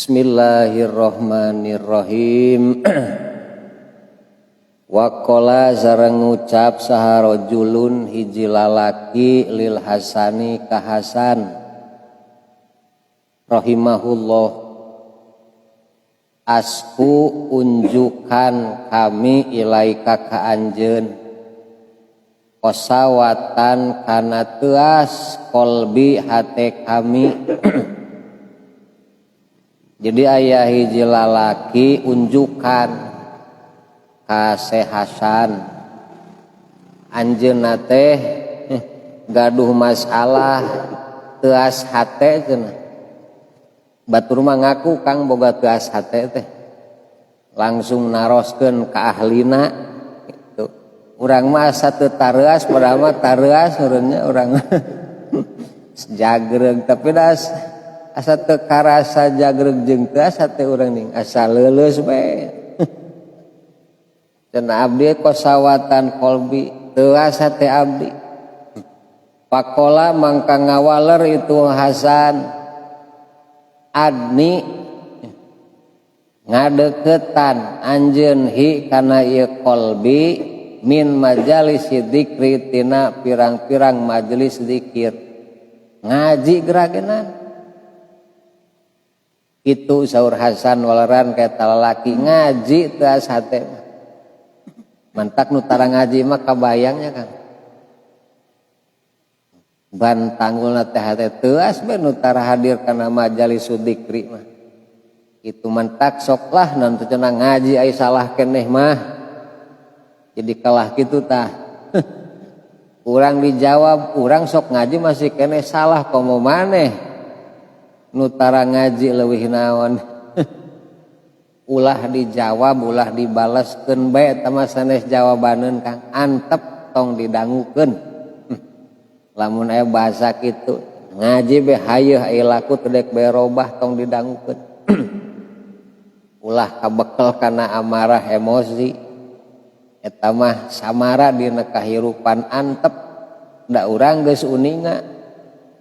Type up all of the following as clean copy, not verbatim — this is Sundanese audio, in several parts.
Bismillahirrahmanirrahim. Waqala sareng ngucap saha rajulun hiji lalaki lil Hasani ka Hasan rahimahullah, asku unjukan kami ilaika ka anjeun qasawatan kana teuas qalbi hate kami. Jadi aya hiji lalaki unjukan ka Syekh Hasan, anjeunna teh gaduh masalah teuas hate cenah. Batur mah ngaku Kang boga teuas hate teh. Langsung naroskeun ka ahlina gitu. Urang mah asa teu tareuas, padahal mah tareuas urangnya urang. Jagreg tapi das asa teu karasa jagreg jeung teuas hate urang ning asa leuleus bae. Cenah abdi kosawatan qalbi teuas hate abdi. Pakola mangka ngawaler itu Hasan adni ngadeukeutan anjeun hi kana ieu qalbi min majalis dzikri tina pirang-pirang majelis zikir. Ngaji geragenan. Itu saur Hasan waleran ka eta lalaki ngaji teuas hate mah. Mantak nu tara ngaji mah kabayangnya Kang. Ban tanggulna teh hate teuas bae nu tara hadir kana majalis dzikri mah. Itu mantak sok lah naon teh cenah ngaji ai salah keneh mah. Jadi kalah kitu tah. Urang dijawab, urang sok ngaji masih keneh salah komo maneh. Nu tara ngaji leuwih naon. Ulah dijawab, ulah dibaleskeun bae eta mah sanes jawabaneun Kang. Antep tong didangukeun. Lamun aya bahasa kitu, ngaji be hayeuh aya laku teu dek bae robah tong didangukeun. Ulah kabekel kana amarah emosi. Eta mah samara dina kahirupan antep. Da urang geus uninga.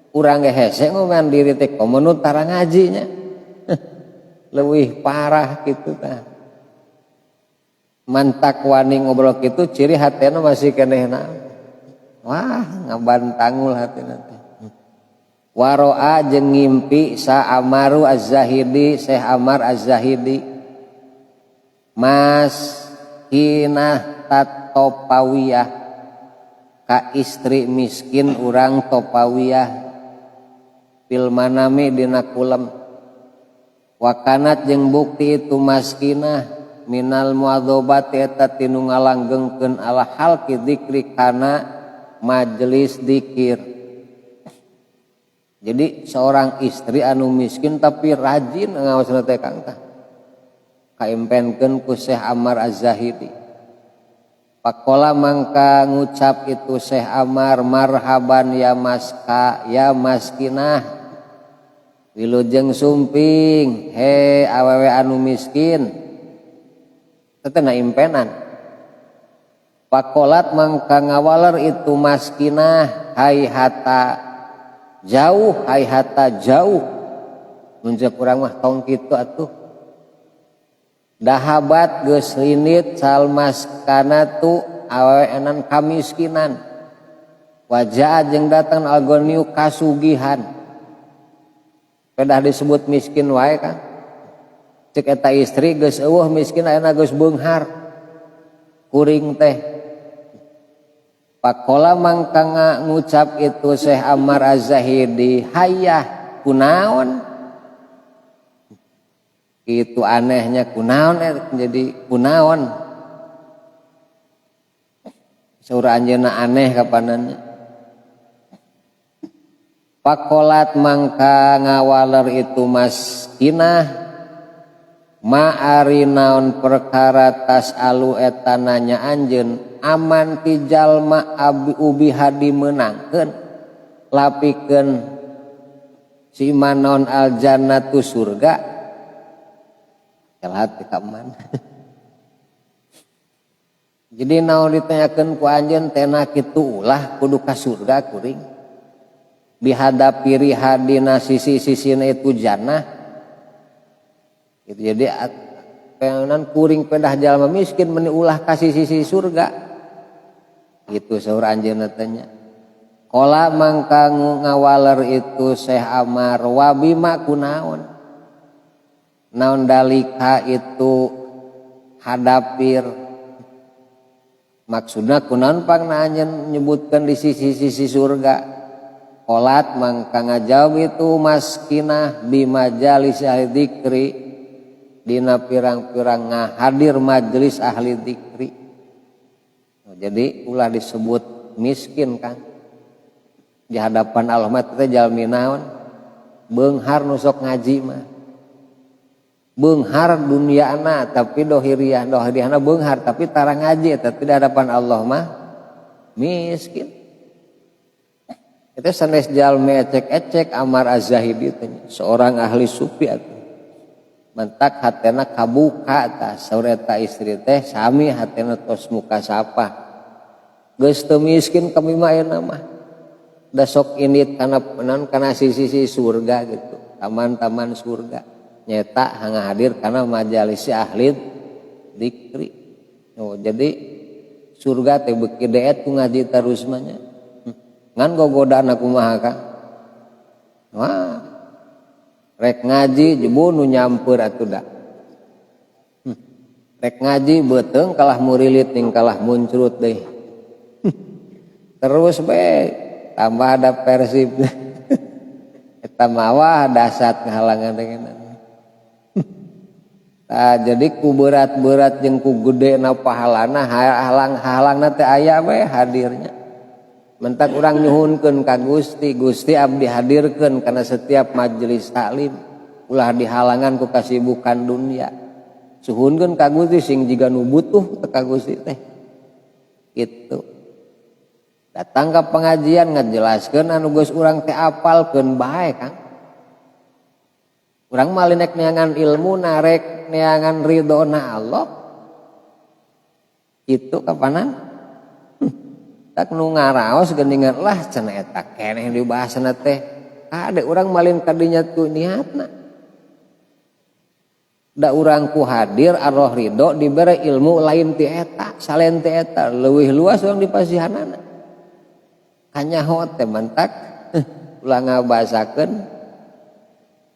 Urang ge hese ngomean diri teh komo nu tara ngajinya. Leuwih parah kitu tah. Mantak wani ngobrol kitu ciri hatena masih keneh naon. Wah, ngabantangul hatina teh. Waroa jeung ngimpi sa Amaru Az-Zahidi, Syekh Amar Az-Zahidi. Mas kinah tatopawiyah ka istri miskin urang topawiyah fil manami dina kulem. Wakanat jeung bukti itu maskinah minal muadzabati eta tinu ngalanggengkeun ala halqi dzikri kana majelis dzikir. Jadi seorang istri anu miskin tapi rajin ngaosna teh Kang tah. Kaimpenkeun ku Syekh Ammar Az-Zahidi. Pakola mangka ngucap itu Syekh Ammar marhaban ya maska ya maskinah. Wilujeng sumping he awewe anu miskin. Teh na impenan. Pakolat mangka ngawaler itu maskinah haihata jauh haihata jauh. Mun ceuk urang mah tong kitu atuh. Dahabat geus linit salmaskanatu awewe enan kamiskinan. Wajah jeung datang algoniu kasugihan. Pedah disebut miskin wae kan. Cek eta istri geus eueuh miskin ayeuna geus beunghar. Kuring teh. Pakola mangka ngucap itu Syekh Ammar Az-Zahidi hayah kunaon. Itu anehnya kunaon jadi kunaon. Saur anjeunna aneh kapanannya. Pakolat mangka ngawaler itu maskinah ma'ari naon perkara tas alu eta nanya anjeun aman ti jalma abi ubi hadi meunangkeun lapikeun si manon al jannatu surga kelat ka man. Jadi naon ditanyakeun ku anjeun tena kitu ulah kudu ka surga kuring dihadapi rihadina sisi-sisina itu jannah. Gitu. Jadi pengenan kuring pedah jalma miskin meni ulah ka sisi surga. Gitu saur anjeunna teh nya. Qala mangka ngawaler itu Syekh Amar wa bima kunaon. Naon dalika itu hadapir. Maksudna kunaon pangna anjeun nyebutkeun di sisi-sisi surga. Qolat mangka ngajawab itu maskinah bimajalis ahli dzikri dina pirang-pirang ngahadir majelis ahli dzikri. Jadi ulah disebut miskin Kang. Di hadapan Allah mah teh jalmi naon? Beunghar nu sok ngaji mah. Beunghar duniana tapi dohiriah, dohiriahna beunghar tapi tara ngaji eta di hadapan Allah mah miskin. Itu sanes jalmi ecek-ecek Amar Az-Zahidi teh seorang ahli sufi atuh. Mentak hatena kabuka tah saur eta istri teh sami hatena tos muka sapa. Geus teu miskin kami mah ayeuna mah. Da sok indit kana naon kana sisi-sisi surga gitu, taman-taman surga. Nyeta hadir kana majalis ahli dzikri. Oh, jadi surga teh beuki deet ku ngaji terus mah nya. Ngan gogodaan kumaha Kang? Wah. Rek ngaji jebu nu nyampeur atuh da. Rek ngaji beuteung kalah murilit ning kalah muncrut deui. Terus bae tambah ada Persib. Eta mah dasar ngahalangan dengan. Nah, jadi ku berat-berat jeung ku gedena pahalana halang-halangna teh aya we hadirnya. Mentak urang nyuhunkeun ka Gusti, Gusti abdi hadirkeun kana setiap majelis taklim, ulah dihalangan ku kasibukan dunia. Suhunkeun ka Gusti sing jiga nu butuh ka Gusti teh. Gitu. Datang ke pengajian ngajelaskeun anu geus urang teh apalkeun bae Kang. Urang mah nek neangan ilmu narek neangan ridhona Allah. Itu kapanan? Tak nu ngaraos geuningan lah cenah eta keneh dibahasna teh. Ade urang malin kadinya tu niatna. Da urang ku hadir Allah ridho dibere ilmu lain ti eta, salen ti eta leuwih luas urang dipasihanana. Kanyaho teh mantak ulah ngabasakeun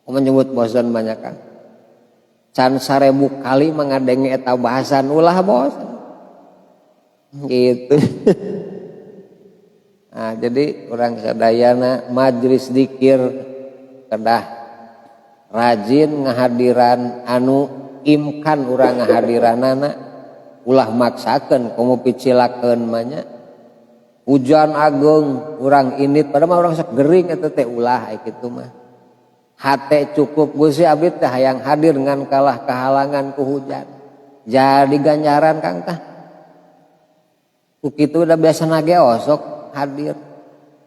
menyebut bosan banyak kan. Can 1000 kali mangadenge eta bahasan ulah bosan. Gitu. Nah, jadi orang sadayana majelis dikir kedah rajin ngahadiran anu imkan urang ngahadiranana ulah maksakeun komo picilakeun mah nya. Hujan ageung urang indit padahal mah urang sok gering eta teh ulah kitu mah. Hate cukup Gusti abdi teh hayang hadir ngan kalah kahalangan ku hujan. Jadi ganjaran Kang tah. Ku kitu udah biasa nage osok hadir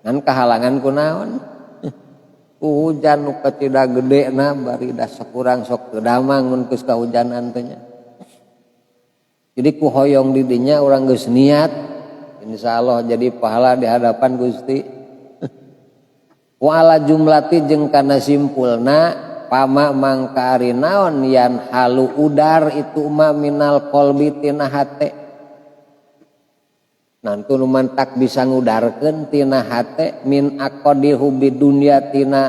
ngan kahalangan ku naon? Ku hujan nu kacida gedena bari da sakurang sok teu damang mun geus kahujanan teh nya. Jadi ku hoyong di dinya urang geus niat insyaallah jadi pahala di hadapan Gusti. Wala jumlati jeung kana simpulna pama mangka ari naon yan halu udar itu ma minal qalbi tina hate. Nantu nu mantak bisa ngudarkeun tina hate min aqdi hubbi dunya tina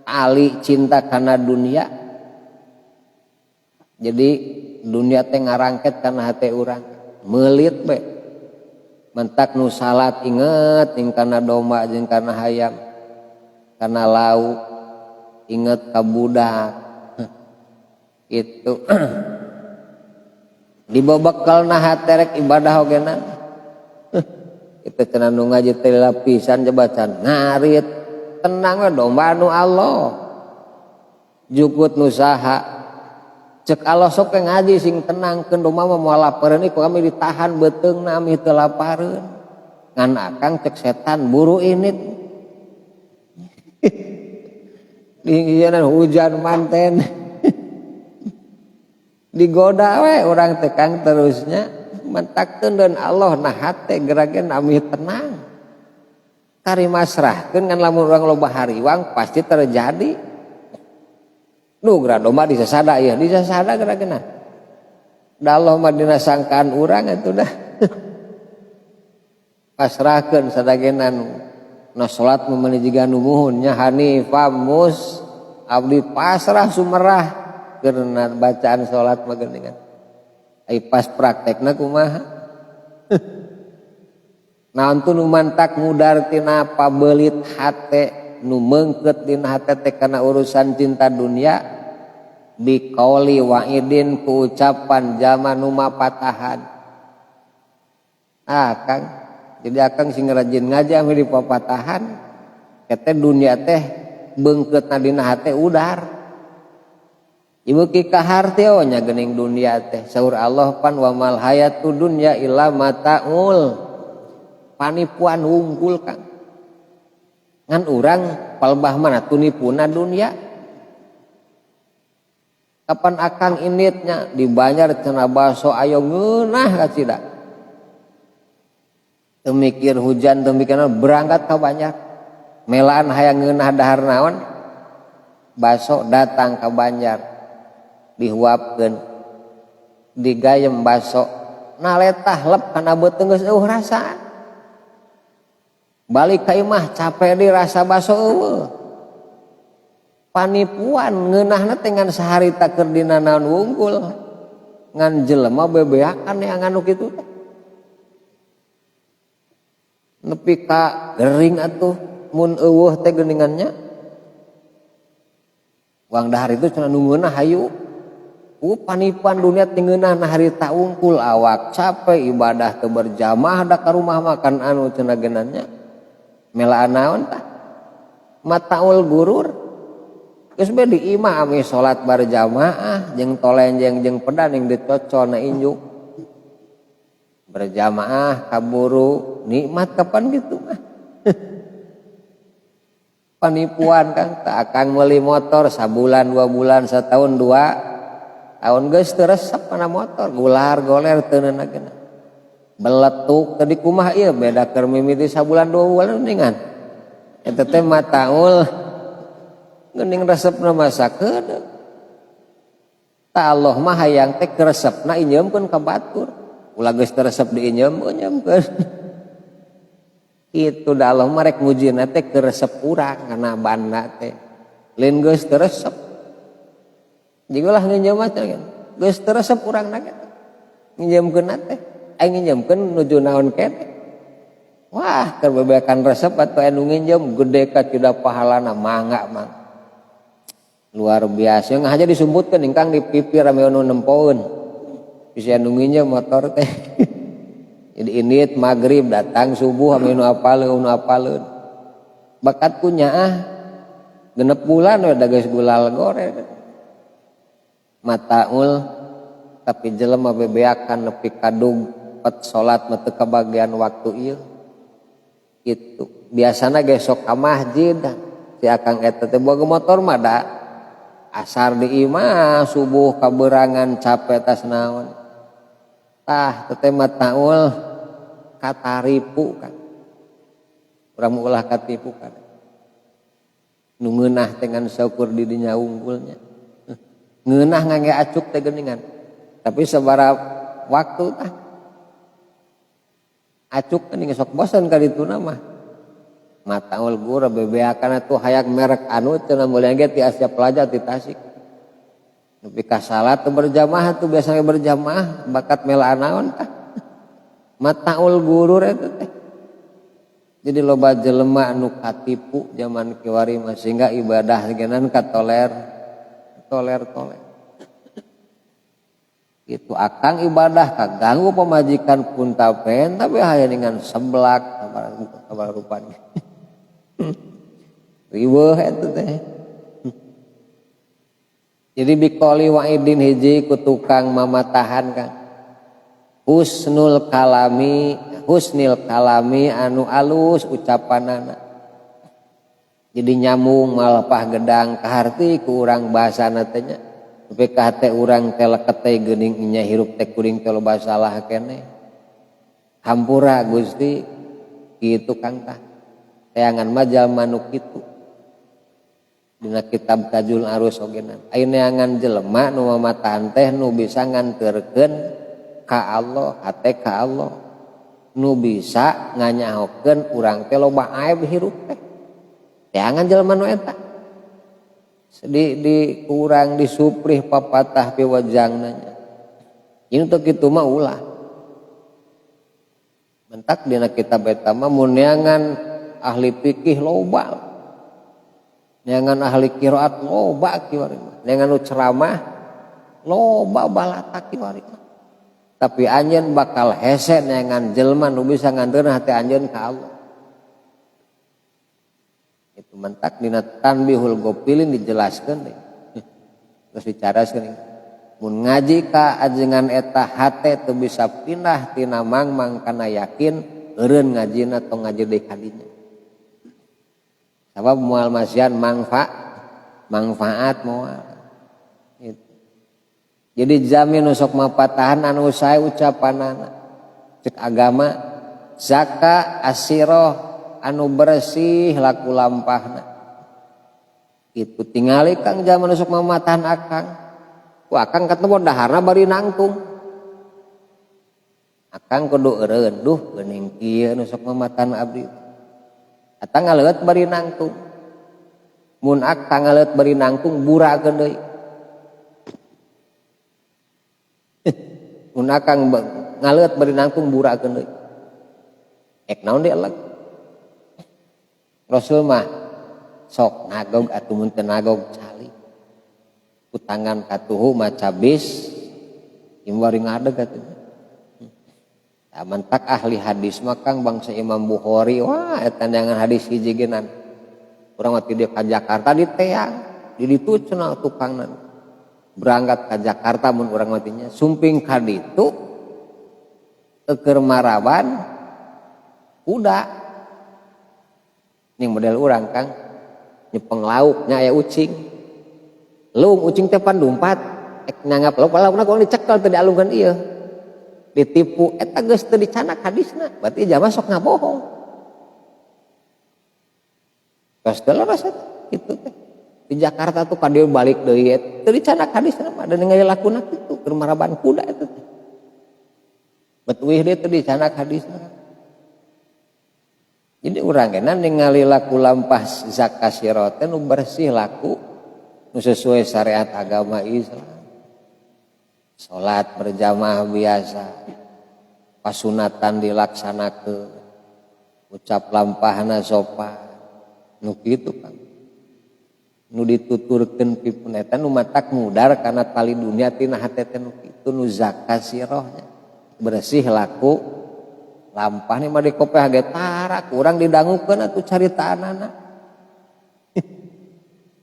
ali cinta kana dunia. Jadi dunia teh ngarangket kana hate urang, meulit be. Mentak nu salat inget jeung kana domba jeung kana hayam, kana lau, inget ka budak. Itu. Dibebekelna hate rek ibadah ogena. Itu cenah nu ngaji teh lapisan jabatan ngarit tenang we domba nu Allah. Jukut nu saha. Cek Allah sok ngaji sing tenang keun domba mah moal lapareun ieu kami ditahan beuteungna amih teu lapareun. Ngan akang cek setan buru init. Dingienan hujan manten. Digoda we urang teh Kang terusnya mentakkeun dan Allah nah hate geragen amih tenang. Kari masrahkeun ngan lamun urang loba hariwang pasti terjadi. Nu geura domba disasada ieu, disasada geura-geuna. Da Allah mah dina sangkaan urang atuh dah. Pasrahkeun sadagenan na salat mah meuni jiga nu muhun nya hanifam mus abdi pasrah sumerah karena bacaan salat mah geuningan. Ai pas praktekna kumaha? Naon tu nu mantak mudar tina pabelit hate nu meungkeut dina hate teh kana urusan cinta dunia biqauli wa'idin ku ucapan jalma nu mapatahan. Ah Kang, jadi akang sing rajin ngaji ame di papatahan kete dunia teh beungkeutna dina hate udar. Ibu ki kaharti oh nya geuning dunia teh saur Allah pan wa mal hayatud dunya illa mataul. Panipuan wungkul Kang. Ngan urang palebah mana tunipuna dunia. Kapan akang initnya di Banjar cenah baso ayo ngeunah kacida. Teu mikir hujan teu mikir naon berangkat ka Banjar. Melaan hayang ngeunah dahar naon? Baso datang ka Banjar. Dihuapkeun. Digayem baso. Naletah lep kana beuteung geus eueuh rasaan. Balik ka imah capek di rasa baso eueuh. Panipuan ngeunahna teh ngan saharita keur dina naon wungkul. Ngan jelema bebeakan yang anu kitu teh. Nepi ka gering atuh mun eueuh teh geuningannya. Wang dahar itu cenah nu ngeunah hayu. Panipuan dunia teh ngeunah harita wungkul awak capek ibadah teu berjamaah da ka rumah makan anu cenah geunannya. Melaan naon tah? Mataul gurur. Geus bae di imah ame salat berjamaah jeung tolenjeng jeung pedan yang dicocol na injuk. Berjamaah kaburu nikmat kapan gitu mah. Panipuan Kang, tak akang meuli motor sabulan 2 bulan setahun 2 tahun geus teu resep kana motor, gular goler teu neunah-geunah. Beletuk tadi kumaha ieu beda keur mimiti sabulan 2 bulan mendingan. Eta teh mataul geuning resepna mah sakedeuk. Ta Allah mah hayang teh keresepna inyeumkeun ka batur. Ulah geus teu resep diinyeum-inyeumkeun. Kitu da Allah mah rek ngujina teh keresep urang kana banda teh. Lain geus teu resep. Jiga lah nginjeum mah teh geus teu resep urang na ge. Nginjeumkeun teh aing nginjeumkeun nuju naon keneh. Wah, keur bebeakan resep atuh anu nginjeum gede ka tidak pahalana mangga mang. Luar biasa ngahaja disumputkeun ingkang di pipir ame anu nempoeun. Bisa anu nginjeum motor teh. Jadi init maghrib datang subuh ame nu apaleun nu apaleun. Bakat ku nyaah 6 bulan we da geus gulal gore. Mataul tapi jelema bebeakan nepi kadug pet salat mah teu kabagian waktu ieu. Gitu. Biasana ge sok ka masjid si akang eta teh boga motor mah da asar di imah subuh kaberangan capek tas naon. Tah teh mataul kataripu kan. Urang ulah katipu kan. Nu ngeunah teh ngan saukur di dinya unggulnya. Ngeunah ngangge acuk teh geuningan. Tapi sabaraha waktu tah acuk geuning sok bosan ka dituna mah. Mataul gura bebeakan atuh hayang merek anu cenah meuli ge ti Asia Plaza ti Tasik. Nepi ka salat teu berjamaah tuh biasanya berjamaah bakat melaan naon tah. Mataul gurur eta teh. Jadi loba jelema anu katipu zaman kiwari mah sehingga ibadah genan katoler toler toler. Itu akang ibadah kaganggu pemajikan pun tapen tapi hayang dengan seblak kabar rupanya. Riweuh eta teh. Jadi bikoli wa'idin hiji ku tukang mamatahan Kang. Husnul kalami, husnil kalami anu alus ucapanana. Jadi nyambung malapah gedang kaharti ku urang bahasana teh nya. Tapi ka hate urang teh lekete geuning nya hirup teh kuring teh loba salah keneh. Hampura Gusti kitu Kang tah. Teangan mah jalma nu kitu. Dina kitab Tajul Arus ogenan. Aya neangan jelema nu mamatahan teh nu bisa nganterkeun ka Allah, hate ka Allah. Nu bisa nganyahokeun urang teh loba aib hirup teh. Teangan jelema nu eta. Di kurang disuprih papatah piwajangna nya. Ini teu kitu mah ulah. Mentak dina kitab eta mah mun neangan ahli fikih loba. Neangan ahli qiraat loba kiwari mah. Neangan nu ceramah loba balata kiwari mah. Tapi anjeun bakal hese neangan jelema nu bisa nganteurna hati anjeun ka Allah. Itu mentak dina Tanbihul Ghafilin dijelaskeun deui. Terus dicaraskeun. Mun ngaji ka ajengan eta hate teu bisa pindah tina mangmang kana yakin eureun ngajina tong ngaji deui kadinya. Sabab moal masihan manfaat moal. Gitu. Jadi jamin nu sok mapatahan anu sae ucapanana. Cek agama zaka asiroh anu bersih laku lampahna. Itu tingali Kang zaman nu sok mamatahan akang. Ku akang ketemu daharna bari nangtung. Akang kudu eureun, duh geuning kieu nu sok mamatahan abdi. Eta ngaleueut bari nangtung. Mun akang ngaleueut bari nangtung burakeun deui. Mun akang ngaleueut bari nangtung burakeun deui. Ek naon deui eleg. Rasul mah sok nagog atuh mun teu nagog cali. Ku tangan katuhu maca bis imbari ngadeg atuh. Tah mantak ahli hadis mah Kang bangsa Imam Bukhari wah eta neangan hadis hiji genan. Urang mah ti dieu ka Jakarta diteang, di ditu cenah tukangna. Berangkat ka Jakarta mun urang mah nya sumping ka ditu keur maraban kuda. Ning model urang Kang nyepeng lauk nya aya ucing. Lung ucing teh pan lumpat ek nanggap lauk laukna kudu dicekel teu dialungkeun ieu. Ditipu eta geus teu dicanak hadisna, berarti jalma sok ngabohong. Tos teu leres eta kitu teh. Di Jakarta tuh ka dieu balik deui teu dicanak hadisna mah da ningali lakuna kitu keur maraban kuda eta teh. Betuih deui teu dicanak hadisna. Jadi urang ge ningali laku lampah zakat sirah teh nu bersih laku nu sesuai syariat agama Islam. Salat berjamaah biasa, pasunatan dilaksanakeun, ucap lampahna sopan, nu kitu Kang. Nu dituturkeun pipun eta nu matak mudar kana tali dunia tina hate teh nu kitu nu zakat sirahnya. Bersih laku lampah ni mah dikopeh ge tara kurang didangukeun atuh caritaanana.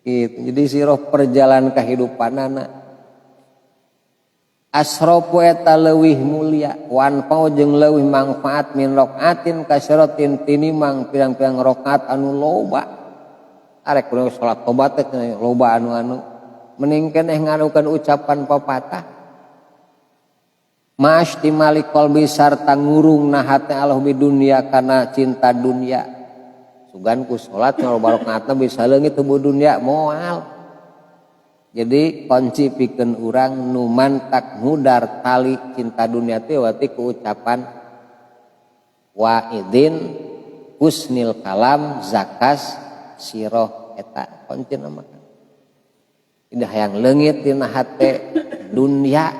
Gitu. Jadi sirah perjalanan kehidupanana. Asrofu eta leuwih mulia wanfau jeung leuwih mangfaat min rokaatin kasyaratin tinimang pirang-pirang rokaat anu loba. Arek kudu salat tobat teh loba anu-anu mending keneh nganukeun ucapan papatah. Mastimali qalbi sarta ngurung na hate Allah bi dunia kana cinta dunia. Sugan ku salat loba rokaatna bisa leungit tubuh dunia moal. Jadi kunci pikeun urang nu mantak ngudar tali cinta dunia teh wati ku ucapan waidin husnil kalam zakas siroh eta kunci nama. Tidak hayang leungit dina hate dunia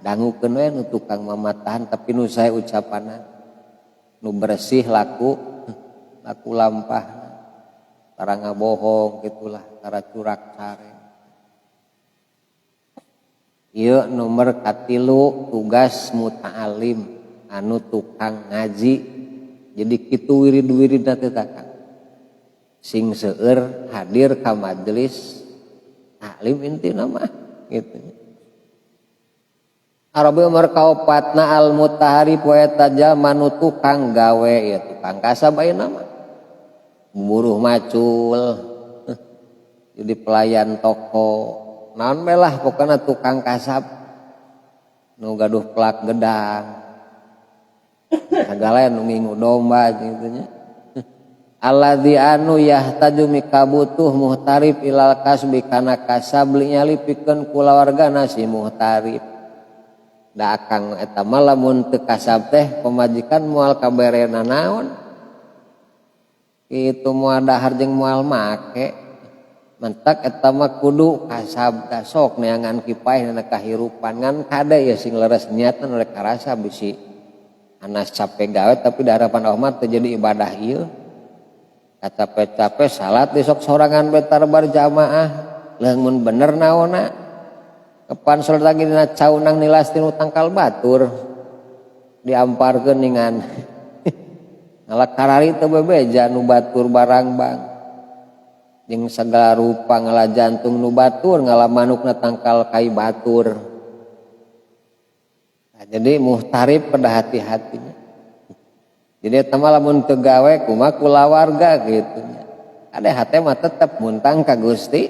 dangukeun we nu tukang mamatahan tapi nu sae ucapanna nu bersih laku laku lampah tara ngabohong gitulah tara curak care. Ieu nomor katilu tugas muta'alim anu tukang ngaji. Jadi kitu wirid-wiridna teh Kang. Sing seueur hadir ka majelis taklim intina mah gitu. Arabi umur kaopatna al mutahari poe jalma nu tukang gawe ya tukang kasab ayeuna mah. Buruh macul. Jadi pelayan toko. Naon we lah pokona tukang kasab nu gaduh plak gedang. Sagala nu ngingu domba gitu nya. Alladzi anu yahtaju mikabutuh muhtarif ilal kasbi kana kasab nyali pikeun kulawargana si muhtarif. Da akang eta mah lamun teu kasab teh pamajikan moal kaberena naon. Kitu moal dahar jeung moal make. Mentak eta mah kudu kasab da sok neangan kipaeh dina kahirupan ngan kade ya sing leres niatna rek karasa bisi anas capek gawe tapi da harapan Allah mah teu jadi ibadah ieu. Capek-capek salat di sok sorangan betar berjamaah leungeun bener naonna kepan salat lagi dina caunang nilas tinu tangkal batur diamparkeun ningan ngala karari teu bebeja nu batur barang bang jeung sagala rupa ngala jantung nu batur ngala manukna tangkal kai batur. Nah, jadi muhtarif pada hati-hatinya. Jadi eta mah lamun teu gawe kumaha kulawarga kitu nya. Ade hate mah tetep muntang ka Gusti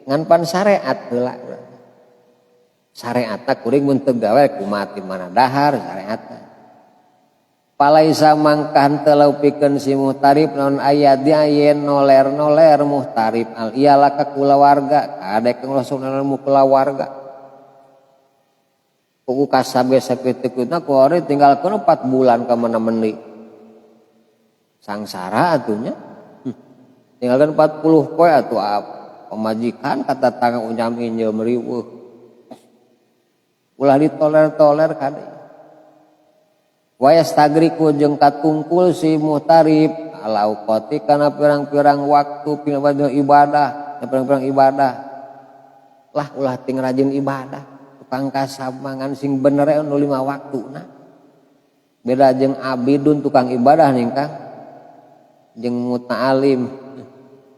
ngan pan syariat heula. Syariatna kuring mun teu gawe kumaha ti mana dahar syariatna. Palaisa mangkah teu laupikeun si muhtarif naon aya dia yen noler-noler muhtarif al iyalah ka kulawarga kade keung mu kulawarga. Kuku kasabe sakitu-kituna ku ari tinggalkeun 4 bulan ka mana mendi. Sangsara atunya. Tinggalkan 40 poe atuh pemajikan kata tangan unyam injem riweuh. Ulah ditoler-toler kade. Wayastagriku jeung katungkul si muhtarif alauqati kana pirang-pirang waktu pirang-pirang ibadah, pirang-pirang ibadah. Lah ulah ting rajin ibadah, tukang kasab mangan sing bener nu 5 waktuna. Beda jeung abidun tukang ibadah nih Kang. Jeung muta'alim.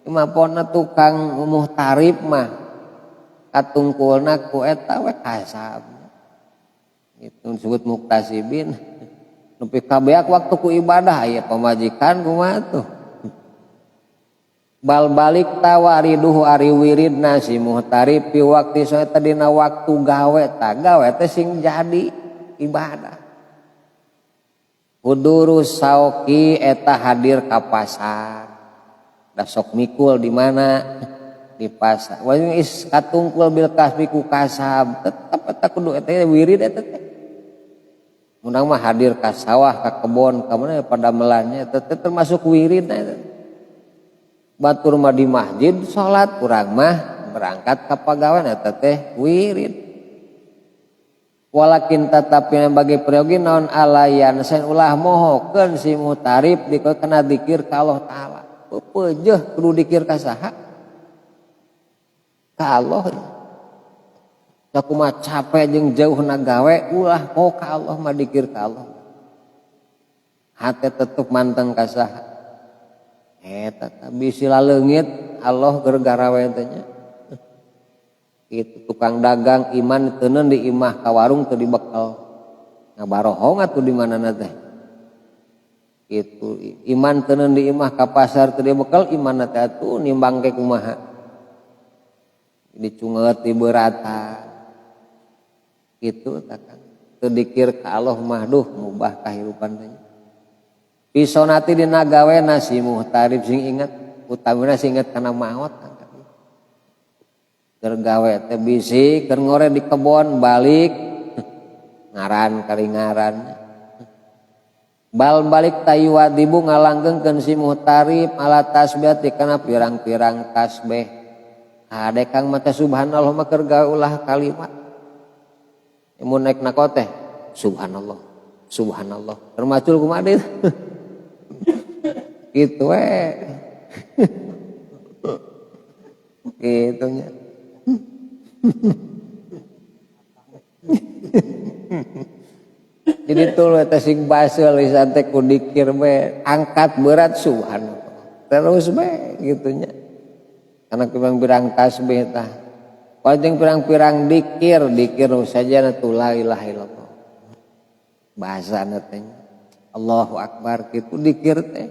Mapona tukang muhtarif mah katungkulna ku eta we kasab. Itu disebut muktasibin. Nepi kabeak waktu ku ibadah aya pamajikan kumaha tuh. Bal balik tawariduhu ari wiridna si muhtarif pi waktu saeta dina waktu gawe ta gawe teh sing jadi ibadah. Huduru sauki eta hadir ka pasar. Da sok mikul di mana? Di pasar. Wa is katungkul bil kasbi ku kasab, tetep eta kudu eta wirid eta teh. Munang mah hadir ka sawah, ka kebon, ka mana padamelannya eta teh termasuk wirid eta. Batur mah di masjid salat, urang mah berangkat ka pagawean eta teh wirid. Walakin tetapi bagi peryogi naon alayan sen ulah mohokeun si muhtarif dikena dikir ka Allah Ta'ala. Peupeujeuh kudu dikir ka saha? Ka Allah. Sakumaha capek jeung jauhna gawe ulah poho ka Allah mah dikir ka Allah. Hate tetep manteng ka saha? Eta tah bisi laleungit Allah keur garawe teh nya. Itu tukang dagang iman teuneun di imah ka warung teu dibekel. Ngabarohong atuh di manana teh. Itu iman teuneun di imah ka pasar teu dibekel iman teh atuh nimbang ke kumaha. Dicungeut di berata. Itu takang. Teu dikir ka Allah mah duh mubah kahirupan teh. Pisonati dina gawe si muhtarif sing inget, utamina sing inget kana maot. Keur gawe teh bisi, keur ngore di kebon balik ngaran kali ngaran. Bal balik tayuadibu ngalanggengkeun si muhtarif ala tasbih kana pirang-pirang tasbih. Ade kang maca subhanallah mah keur gawe ulah kalimat. Mun naik na teh subhanallah, subhanallah. Keur macul kumaha deui? Kitu we. Kitu nya. Jadi tuh teh sing baseuh lisan teh ku dikir we, angkat berat subhanallah. Terus we kitu nya. Karena pirang-pirang tasbih tah. Paling pirang-pirang dikir, dikir saja tu la ilaha illallah. Bahasana teh Allahu akbar kitu dikir teh.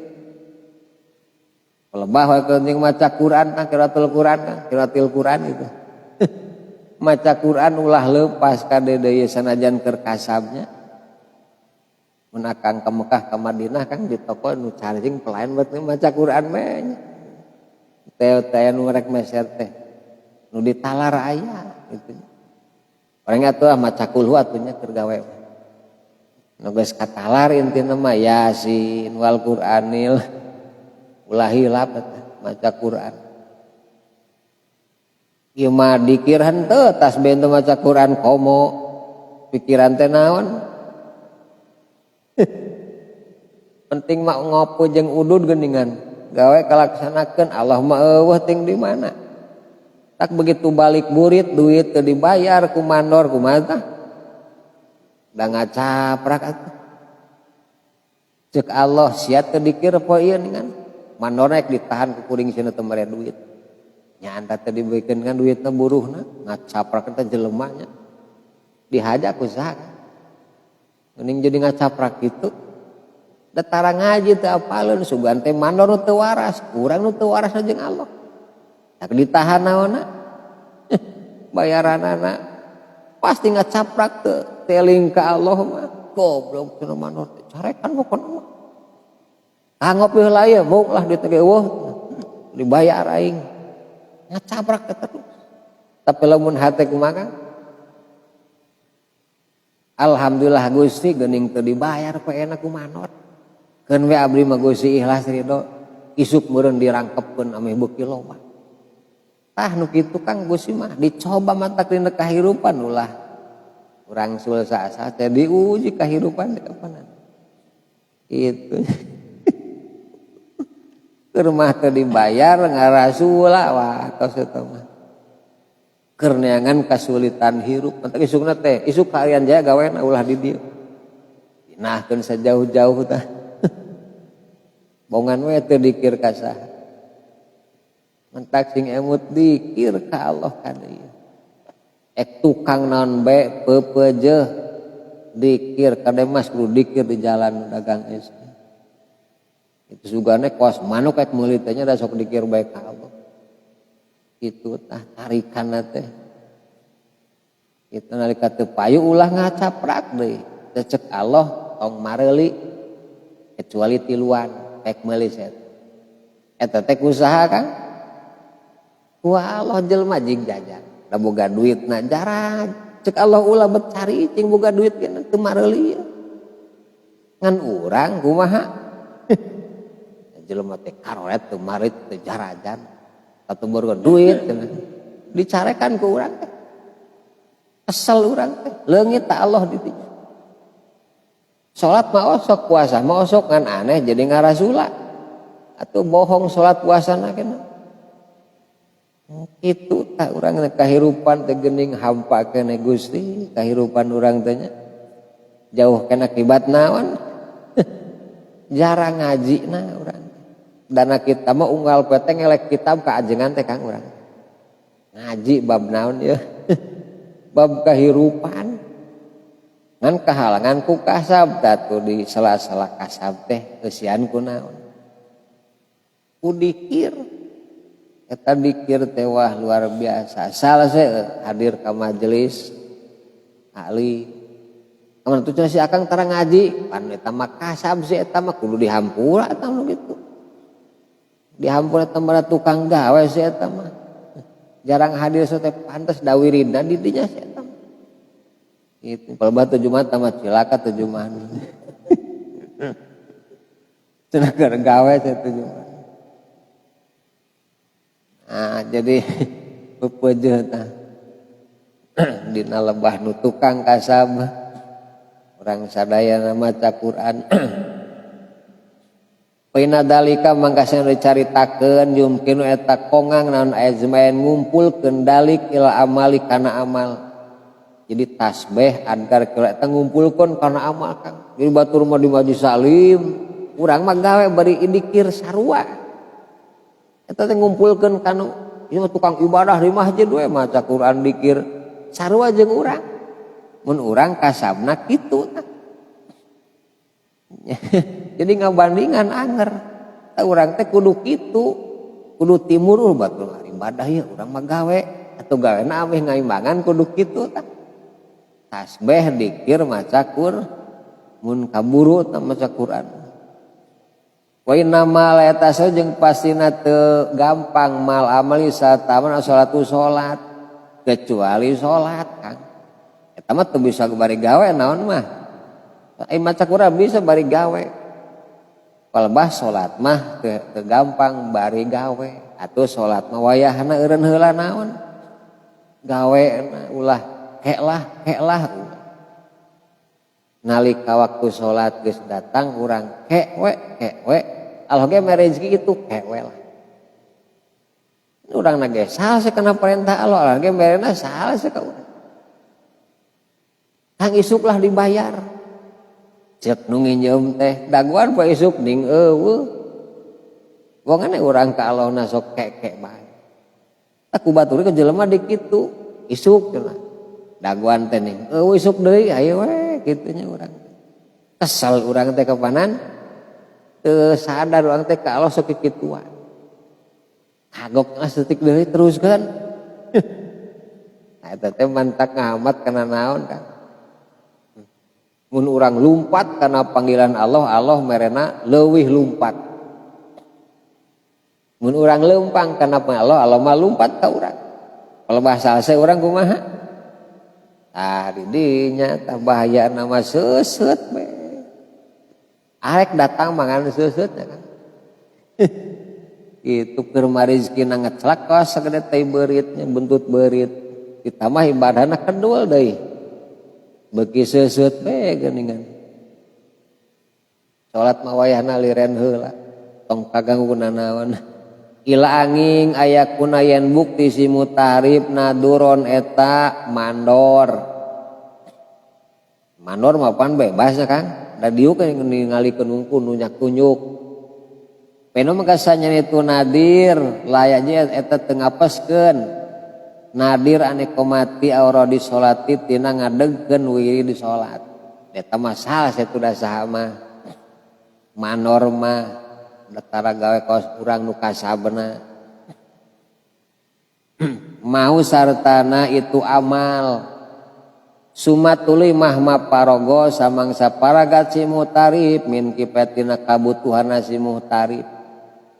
Pelebah we jeung maca Quran tah qiraatul Quran tah, qiraatil Quran itu. Maca Quran ulah leupas ka deui sanajan keur kasabnya. Mun akang ka Mekah ka Madinah kang di toko nu charging pelayan buat maca Quran we nya. Teh teh nu rek meser teh nu ditalar aya gitu. Orang atuh maca kulhu atuh nya keur gawe. Nu geus katalar intina mah Yasin wal Qur'anil ulah hilap eta maca Quran. Ieu mah dikir henteu tasbih teu maca Quran komo pikiran teh naon. Penting mah ngopo jeung udud geuningan. Gawe kalaksanakeun Allah mah eueuh ting di mana. Tak begitu balik burit duit teu dibayar ku mandor kumaha tah? Da ngacaprak atuh. Ceuk Allah sia teu dikir poe ieu ningan. Mandor rek ditahan ku kuring cenah teu mere duit. Nya anta teu dibikeun kan duitna buruhna ngacaprak teh jelema nya. Dihaja ku saha? Mending jadi ngacaprak kitu. Da tara ngaji teu apaleun sugan teh mandor nu teu waras, urang nu teu waras jeung Allah. Tak ditahan naonna? Bayaranana pasti ngacaprak teu teling ka Allah mah. Goblok cenah mandor teh carekan pokona mah. Ah ngopi heula ieu, buk lah duit ge eueuh. Dibayar aing. Ngacaprak teh terus. Tapi lamun hate kumaha? Alhamdulillah Gusti geuning teu dibayar poe enak ku mandor. Keun we abdi mah Gusti ikhlas ridho. Isuk meureun dirangkepkeun ameh beuki loba. Tah nu kitu Kang Gusti mah dicoba matak dina kahirupan ulah urang sul sasa teh diuji kahirupan teh kapanan. Itu. Keur mah teu dibayar ngarasula wah tos eta mah. Keur neangan kasulitan hirup matak isukna teh isuk ka Irian Jaya gawena ulah di dieu. Dinahkeun sajauh-jauh tah. Bongan we teu dikir ka saha. Mentak sing emut dikir ka Allah kana ieu. Ek tukang naon bae peupeujeeh dikir kade mas kudu dikir di jalan dagang es. Itu sugane kos manuk ek meuli teh nya da sok dikir bae ka Allah. Itu tah tarikanna teh. Itu nalika teu payu ulah ngacaprak deui. Cecek Allah tong mareuli kecuali tiluan ek meuli set. Eta teh kusaha Kang? Ku Allah jelema jig jajan. Da boga duitna jarang. Cek Allah ulah bet cari cing boga duit ge teu mareuli. Ngan urang kumaha? Jelema teh karoret teu marit teu jarajan. Atuh boga duit cenah. Dicarekan ku urang teh. Kesel urang teh. Leungit ta Allah di dinya. Salat mah osok, puasa mah osok ngan aneh jadi ngarasula. Atuh bohong salat puasana kena. Itu tak urang kahirupan teh geuning hampa keneh Gusti, kahirupan urang teh nya. Jauh kana akibat naon? Jarang ngaji na urang. Dana kita mah unggal poe teh ngelek kitab ka ajengan teh Kang urang. Ngaji bab naon ieu? Bab kahirupan. Ngan kahalangan ku kasab tatuh di sela-sela kasab teh eusian ku naon? Ku dikir. Eta dikir teh wah luar biasa. Salah saya hadir ka majelis ahli. Amun tuh cenah si Akang tara ngaji, pan eta mah kasab si eta mah kudu dihampura eta mah gitu. Dihampura eta mah tukang gawe si eta mah. Jarang hadir teh pantes da wiridan di dinya si eta mah. Itu kalau batu Jumat mah cilaka tuh Jumat. Cenah keur gawe si eta Jumat. Nah, jadi pepeujeuh tah. Dina lebah nu tukang kasab urang sadayana maca Quran. Paina dalika mangka sing dicaritakeun yumkinu eta kongang naon azmain ngumpulkeun dalik ila amali kana amal. Jadi tasbih adkar kira eta ngumpulkeun kana amal Kang. Jadi batur mah di majelis salim, urang mah gawe bari dikir sarua. Eta teh ngumpulkeun kanu ieu mah tukang ibadah di masjid we maca Quran dikir sarua jeung urang. Mun urang kasabna kitu tah. Jadi ngabandingan anger. Tah urang teh kudu kitu, kudu timur batur ibadah ieu urang mah gawe atuh gawena ameh ngaimbangan kudu kitu tah. Tasbih dikir maca Quran. Mun kaburu tah maca Quran. Wa inna ma la yatasaw jeung pastina teu gampang mal amali sataman salatu salat kecuali salat Kang. Eta mah teu bisa bari gawe naon mah. Ai maca Quran bisa bari gawe. Palebah salat mah teu gampang bari gawe. Atuh salat mah wayahna eureun heula naon. Gawe ulah kek lah. Nalika waktu salat geus datang urang kek we. Allah ge mere rezeki kitu kek we lah. Urang na ge salah kana perintah Allah, Allah ge merena salah ka urang. Tang isuk lah dibayar. Cek nu nginjeum teh daguan poe isuk ning eueuh. Wong urang ka Allah na sok kek-kek bae. Aku batur ke jelema di kitu isuk cenah. Daguan teh ning eueuh isuk deui ayo we kitu nya urang. Kesel urang teh kapanan teu sadar urang teh ka Allah sok kikituan. Kagok saeutik deui teruskeun. Nah eta teh mantak ngahamat kana naon kan. Mun urang lumpat kana panggilan Allah, Allah merena leuwih lumpat. Mun urang leumpang kana panggilan Allah, Allah mah lumpat ka urang. Kalau bahasa saya urang kumaha? Tah di dinya tah bahaya nama seuseut we. Arek datang mangan seuseut ya kan. Itu keur marizkina ngecelak kawas sagede teh beuritnya buntut beurit. Ditambah ibadahna kedul deui. Beuki seuseut we geuningan. Salat mah wayahna liren heula. Tong kaganggu nanaon. Ila angin aya kuna yen bukti si mutarib naduron eta mandor. Mandor mah pan bebas ya Kang. Da diuk ningalikeun unggul nu nyak-tunjuk. Peno mah kasanya itu nadir layaknya eta teu ngapeskeun. Nadir ane komati auradi salati tina ngadegkeun wiri di salat. Eta mah salah satu da saha mah. Mandor mah tara gawe kaos urang nu kasabna. Mau sartana itu amal. Sumatuli mahma parogo samangsa paragat si mutarib min kipetina kabutuhan si mutarib.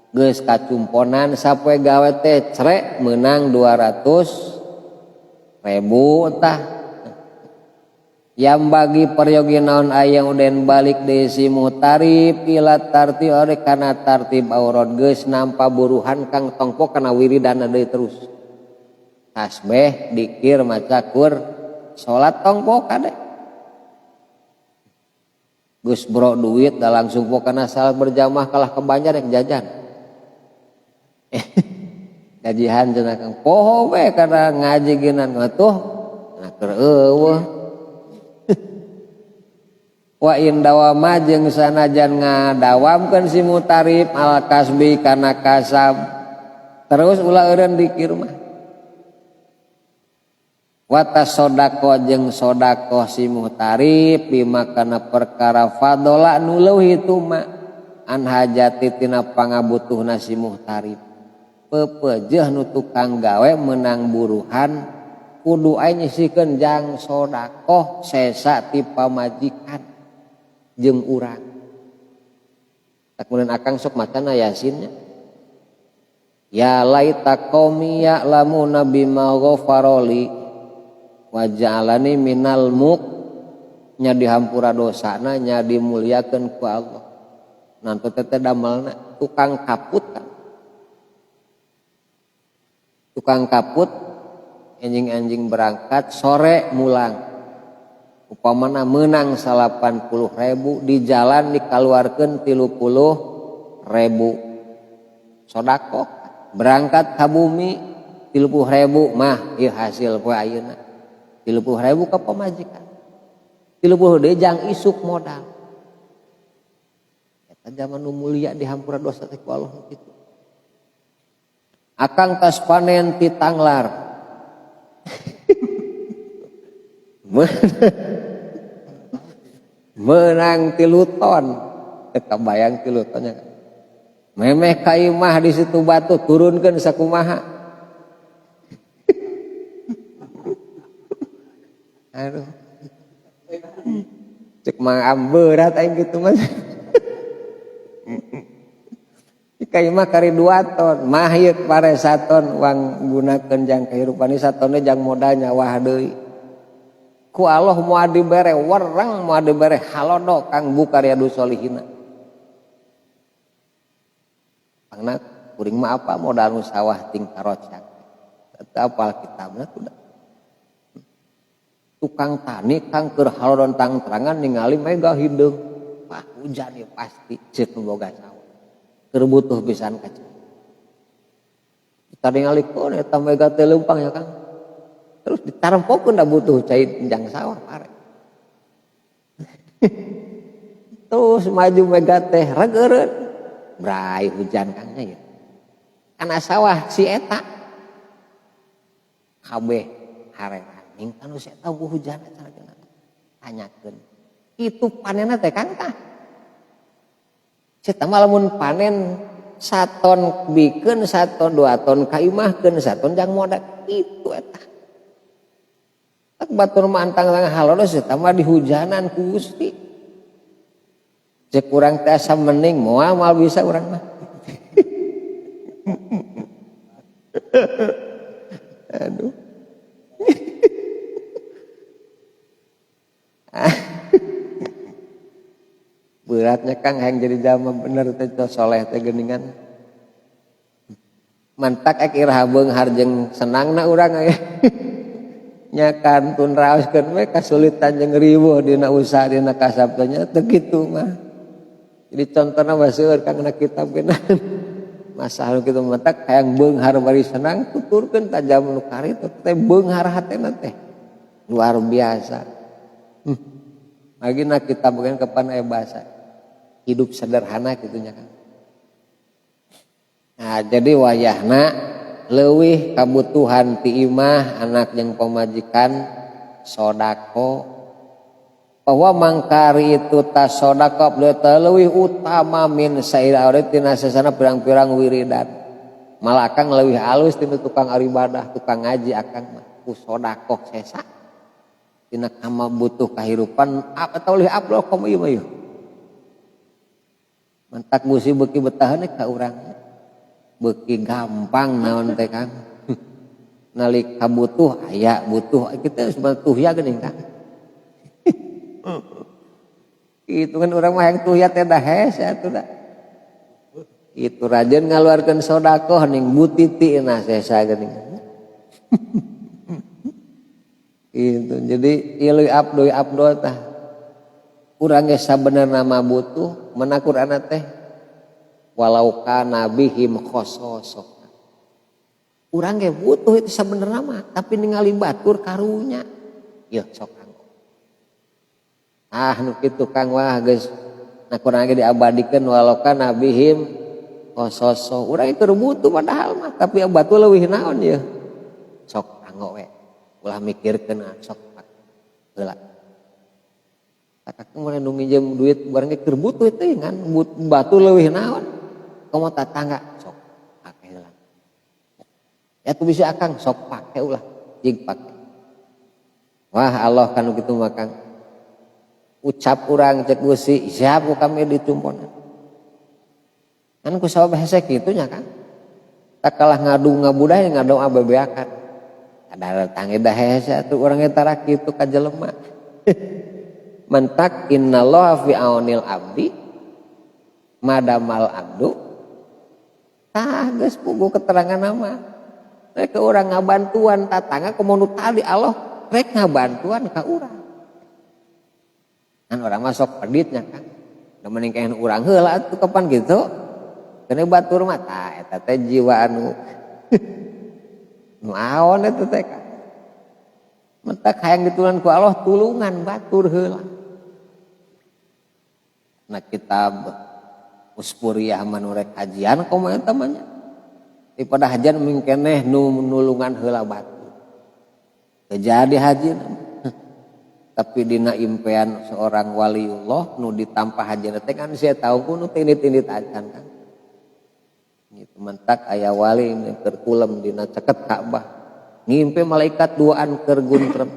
Geus kacumponan sapoe gawe teh crek meunang 200.000 tah. Yang bagi peryogi naon aya uden balik deui si mutarib ila tartib ore kana tartib aurad geus nampa buruhan kang tongpo kana wiridana deui terus. Tasbih, dikir, maca Qur, salat tongpo kade. Geus bro duit da langsung po kana salat berjamaah kalah ke Banjar rek jajan. Gajihan cenah kang poho we kana ngaji geunan atuh nah keur eueuh. Wa in dawama jeung sanajan ngadawamkeun si mutarib al kasbi kana kasab terus ulah eureun dikir mah. Wa tasaddaqo jeung sedekah si mutarib bima kana perkara fadola nu leuwih itu mah an hajati tina pangabutuhna si mutarib. Pepejeh nu tukang gawe menang buruhan kudu aya nyisihkeun jang sedekah sesa ti pamajikan jeung urang. Tak kemudian akang sok macana yasinnya. Ya laita qaumi ya'lamuna bima ghafaroli wa ja'alani minal muk nya dihampura dosana nya dimuliakeun ku Allah. Nanti teh damelna tukang kaput kan. Tukang kaput anjing-anjing berangkat sore mulang. Upamana menang 80.000 di jalan dikaluarkeun 30.000. Sodakoh berangkat ka bumi 30.000 mah ieu hasil poe ayeuna. 30.000 ka pamajikan. 30 deui jang isuk modal. Eta zaman nu mulia dihampura dosa teh ku Allah kitu. Akang tas panen ti tanglar. Menang 3 ton. Teu kabayang 3 tonnya. Memeh ka imah di situ batu turunkeun sakumaha. Aduh. Cek Mang Am berat aing kitu mah. Ka imah kari 2 ton, mah ieu pare 1 ton uang gunakeun jang kehirupan ieu 1 tonnya jang modal nyawah deui. Ku Allah moal dibere wereng, moal dibere halodo kang buka Riyadhus Sholihina. Pangna kuring mah apa modal nu sawah ting karocak. Eta apal kitabna kuda. Tukang tani kang keur halodon tang-terangan ningali mega hideung. Wah hujan ya pasti ceuk nu boga sawah. Keur butuh pisan ka cai. Kita ningali keun eta mega teh leumpang ya Kang. Terus ditarempokeun da butuh cai jang sawah pare. Terus maju mega teh regeureun. Brai hujan Kang nya ya. Kana sawah si eta. Kabeh hareran ning kanu si eta hujan cenah cenah. Tanyakeun. Itu panenna teh Kang tah. Ceta mah lamun panen saton bikeun saton 2 ton kaimahkeun saton jang modal itu eta. Tak batur mah antang-antang halodo ceta mah dihujanan ku Gusti. Cek urang teh asa mending moal moal bisa urang mah. Aduh. Beratnya Kang hayang jadi jalma bener teh soleh teh geuningan. Mantak ek iraha beunghar jeung senangna urang aya. Nya kantun raoskeun we kasulitan jeung riweuh dina usaha dina kasab teh nya teu kitu mah. Jadi contona mah seueur Kang na kitab geuna. Masalah kitu mantak hayang beunghar bari senang tuturkeun tajam nu karitu teh beunghar hatena teh. Luar biasa. Lagi na kitab geuna kapan aya bahasa hidup sederhana kitu nya Kang. Nah, jadi wayahna leuwih kabutuhan ti imah anak jeung pamajikan sodako. Bahwa mangkari itu tas sodako leuwih utama min sair aurat tina sasana pirang-pirang wiridan. Malah akang leuwih alus tina tukang ibadah, tukang ngaji akang mah ku sodako sesa. Tina kama butuh kahirupan atau leuwih abdol komo ieu mah ieu. Mantak gusi beuki betaheun ka urang. Beuki gampang naon teh Kang. Nalika butuh aya butuh kita butuh ya geuning Kang. Itu kan urang mah yang tuh ya teh dah hese atuh dah. Itu rajin ngaluarkeun sedekah ning butiti na sesa geuning. Itu jadi ieu leuwih abdol abdol tah. Urang ge sabenerna mah butuh mana Qur'an teh walau kana bihim khososah. Urang ge butuh itu sabenerna mah tapi ningali batur karunya. Yeuh sok kanggo. Ah nu kitu Kang wah geus nah kurang ge diabadikeun walau kana bihim khososah. Urang itu butuh padahal mah tapi batur leuwih naon yeuh. Sok kanggo we. Ulah mikirkeun sok heula. Kakak mah nu nginjem duit bareng ge keur butuh teh ngan batu leuwih naon. Komo tatangga sok pake heula. Ya tu bisa akang sok pake ulah jig pake. Wah Allah kan kitu mah Kang. Ucap urang cek Gusti siap ku kami ditumponan. Kan ku sabab hese kitu nya Kang. Tak kalah ngadu ngabudah ngadoa bebeakan. Ada tangi dah hese atuh urang eta tara kitu ka jelema. Mantak innallaha fi aunil abdi madamal abdu. Tah geus puguh keterangan nama. Rek ke urang ngabantuan tatangga komo nu tadi Allah rek ngabantuan ka urang. Kan urang mah sok peditnya Kang. Da mending kaen urang heula atuh kapan gitu. Kene batur mah tah eta teh jiwa anu nu aon eta teh Kang. Mentak hayang ditulungan ku Allah tulungan batur heula. Nah kitab Uspuriyah manurek hajian komo eta mah nya. Daripada hajian mingkeneh nu nulungan heula batur. Teu jadi haji. Tapi dina impian seorang waliullah nu ditampa hajian teh kan sia tahu ku nu tinit-tinit acan kan. Gitu mentak aya wali nu keur kulem dina ceket Ka'bah. Ngimpi malaikat duaan keur guntrem.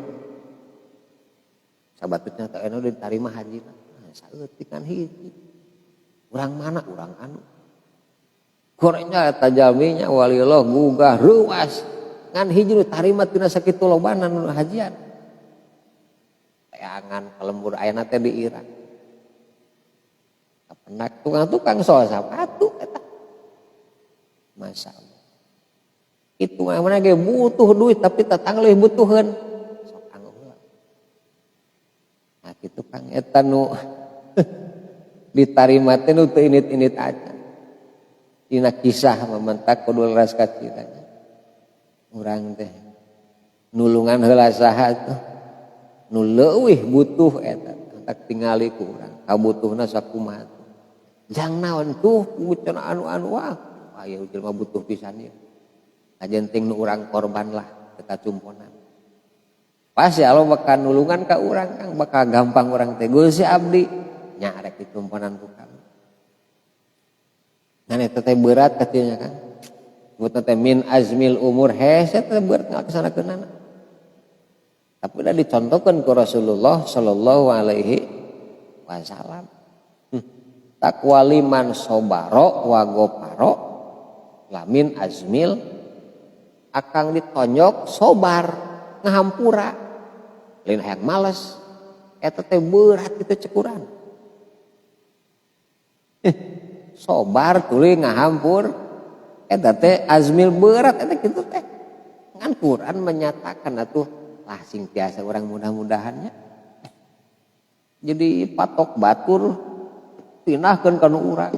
Sabatutnya teh anu ditarima hajina. Nah, saeutik kan hiji. Urang mana urang anu. Gorengnya eta jalminya walillah gugah reuas. Ngan hiji nu tarima tina sakitu lobana nu hajian. Teangan ka lembur ayeuna teh di Irak. Kapenak tukang-tukang soal sapatu eta. Masya Allah. Itu mana ge butuh duit tapi tatang leuwih butuheun. Sok anggo heula. Nah kitu Kang eta nu ditarima teh nu teu init-init aja. Dina kisah mamantak kudu leres kaciranya. Urang teh nulungan heula saha tuh. Nu leuwih butuh eta tak tingali ku urang. Kabutuhna sakumaha tuh. Jang naon tuh cenah anu-anu wah. Aya jelema butuh pisan ieu. Kajenting nu urang korban lah teu kacumponan. Pasti Allah bakal nulungan ka urang Kang, bakal gampang urang teh Gusti abdi nya rek ditumponan ku kami. Ngan eta teh berat kecilnya kan. Sebutna teh min azmil umur hese teh berat ngalaksanakeunana. Tapi udah dicontohkan ku Rasulullah sallallahu alaihi wasallam. Takwa liman sobaro wa goparo lamin azmil akang ditonyok sobar ngahampura lain hayang males eta teh berat kitu cekuran. Sobar tuluy ngahampur eta teh azmil berat eta kitu teh. Ngan Quran menyatakan atuh lah sing tiasa urang mudah-mudahannya. Jadi patok batur pinahkeun ka nu urang.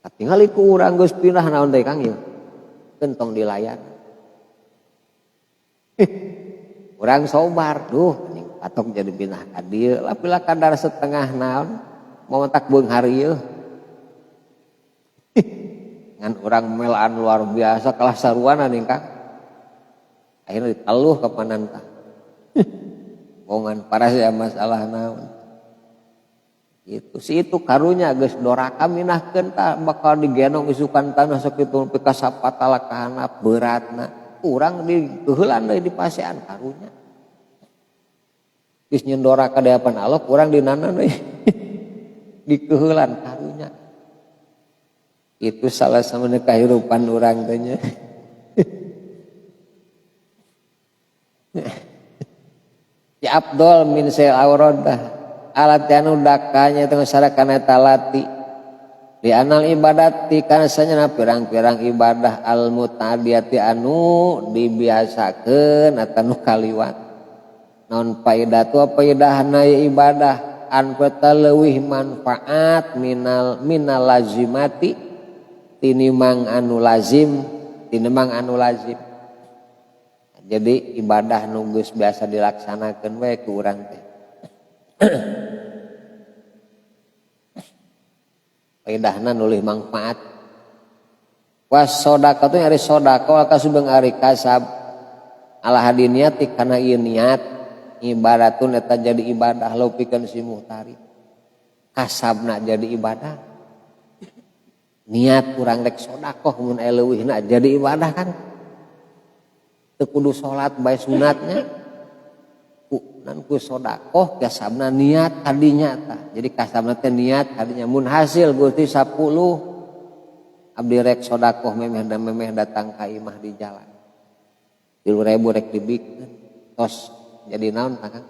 Katingali ku urang geus pindah naon teh Kang ieu. Kentong dilayan. Urang sobar, duh anjing patok jadi pindah ka dieu lah pila kadar setengah naon mau tak beunghar ieu. Ngan urang melaan luar biasa kalah saruana nih Kang. Akhirnya diteluh ke pananta. Bongan parah ya masalah naon. Itu si itu karunya geus doraka minahkeun tah bakal digendong isukan tanah sakitu nepi ka sapatala ka handap beratna. Urang dikeuheulan deui di pasean karunya. Geus nyeun doraka di hadapan Allah urang dinana deui. Dikeuheulan karunya. Itu salah satu kehidupan urang teh nya. Ya Abdul min sel auradah alat anu dakanya teu sarakana talati di anal ibadati kana sanyana pirang-pirang ibadah al mutadiyati anu dibiasakeun atawa nu kaliwat naon faedah tu faedahna ibadah an leuwih manfaat minal lazimati tinimang anu lazim tinimang anu lazim. Jadi ibadah nu geus biasa dilaksanakeun we ku urang teh. Faedahna nulih manfaat. Was sedekah tu ari sedekah kasubeng ari kasab ala hadiniati kana ieu niat ibadatun eta jadi ibadah lau pikeun si muhtari. Kasabna jadi ibadah. Niat urang rek sedekah mun aya leuwihna jadi ibadah kan. Teu kudu salat bae sunatnya. Ku nan ku sedekah kasabna niat tadinya tah. Jadi kasabna teh niat tadinya mun hasil Gusti 10 abdi rek sedekah memeh datang ka imah di jalan. 3.000 rek dibikeun. Tos jadi naon tah Kang?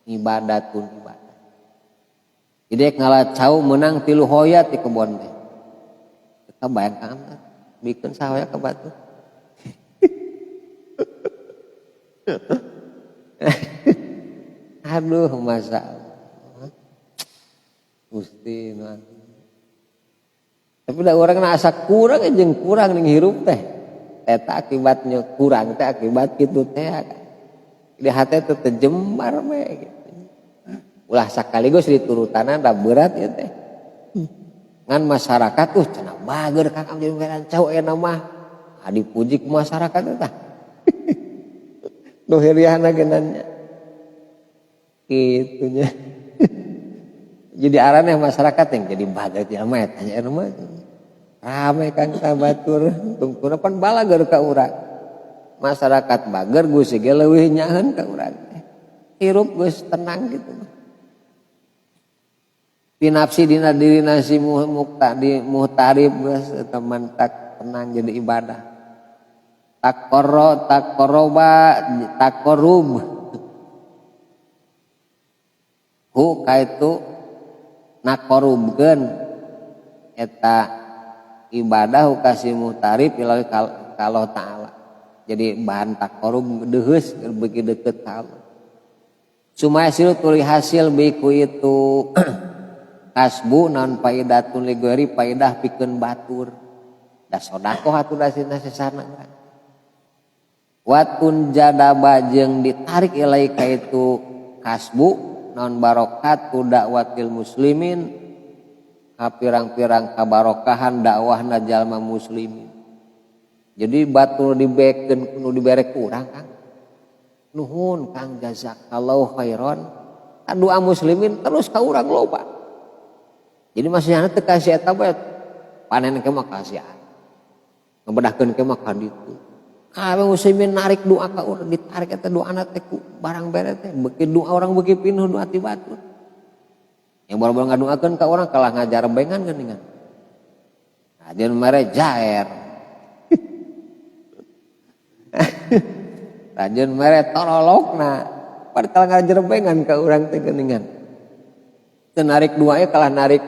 Ibadatun ibadah. Jadi rek ngala cau meunang 3 hoya ti kebon teh. Kita bayangkan tah bikeun sahoya ka batu. Aduh masa Allah. Gusti nuan. Tapi da urang na asa kurang jeung kurang ning hirup teh. Eta akibatnya kurang teh akibat kitu teh. Di hate teh teu jembar we gitu. Ulah sakaligus diturutanan da berat ieu teh. Ngan masyarakat tuh cenah bager Kang Abdi meran cau eta mah. Ah dipuji ku masyarakat teh tah. Nu hiriahna geunannya. Gitunya. Jadi araneh masyarakat yang jadi bager jelema eta nya mah. Rame Kang ka batur, tungtuna pan balager ka urang. Masyarakat bager Gusti ge leuwih nyaheun ka urang teh. Hirup geus tenang gitu. Pinapsi dina diri nasi mukta di muhtarib geus eta mantak tenang jadi ibadah. Takoro takoroba takorub hu kaitu nakorubkeun eta ibadah kasih muhtarib ilahi kalau ta'ala. Jadi bahan takorub deuheus beuki deukeut ka Allah. Sumaya tuli hasil biku itu kasbu non paidatun ligori paidah pikeun batur. Da sodakoh atuh da sesana. Watun jadaba jeung ditarik ilai ka itu kasbu non barokatu dakwatil muslimin ka pirang-pirang kabarokahan dakwahna jalma muslimin. Jadi batur dibekeun nu dibere ku urang Kang. Nuhun Kang jazakallahu khairan. Doa muslimin terus ka urang loba. Jadi maksudnya teu kasih eta bae panen ke mah kasihan. Ngebedahkeun ke mah ka ditu. Kabeh muslimin narik doa ka urang ditarik eta doana teh ku barang bere teh beuki doa orang beuki pinuh doa ti batur. Yang baru-baru ngadoakeun ka urang kalah ngajar bengan geuningan. Rajin mere jaer. Rajin mere torolokna. Padahal kalah ngajar bengan ka urang teh geuningan. Teu narik doa kalah narik.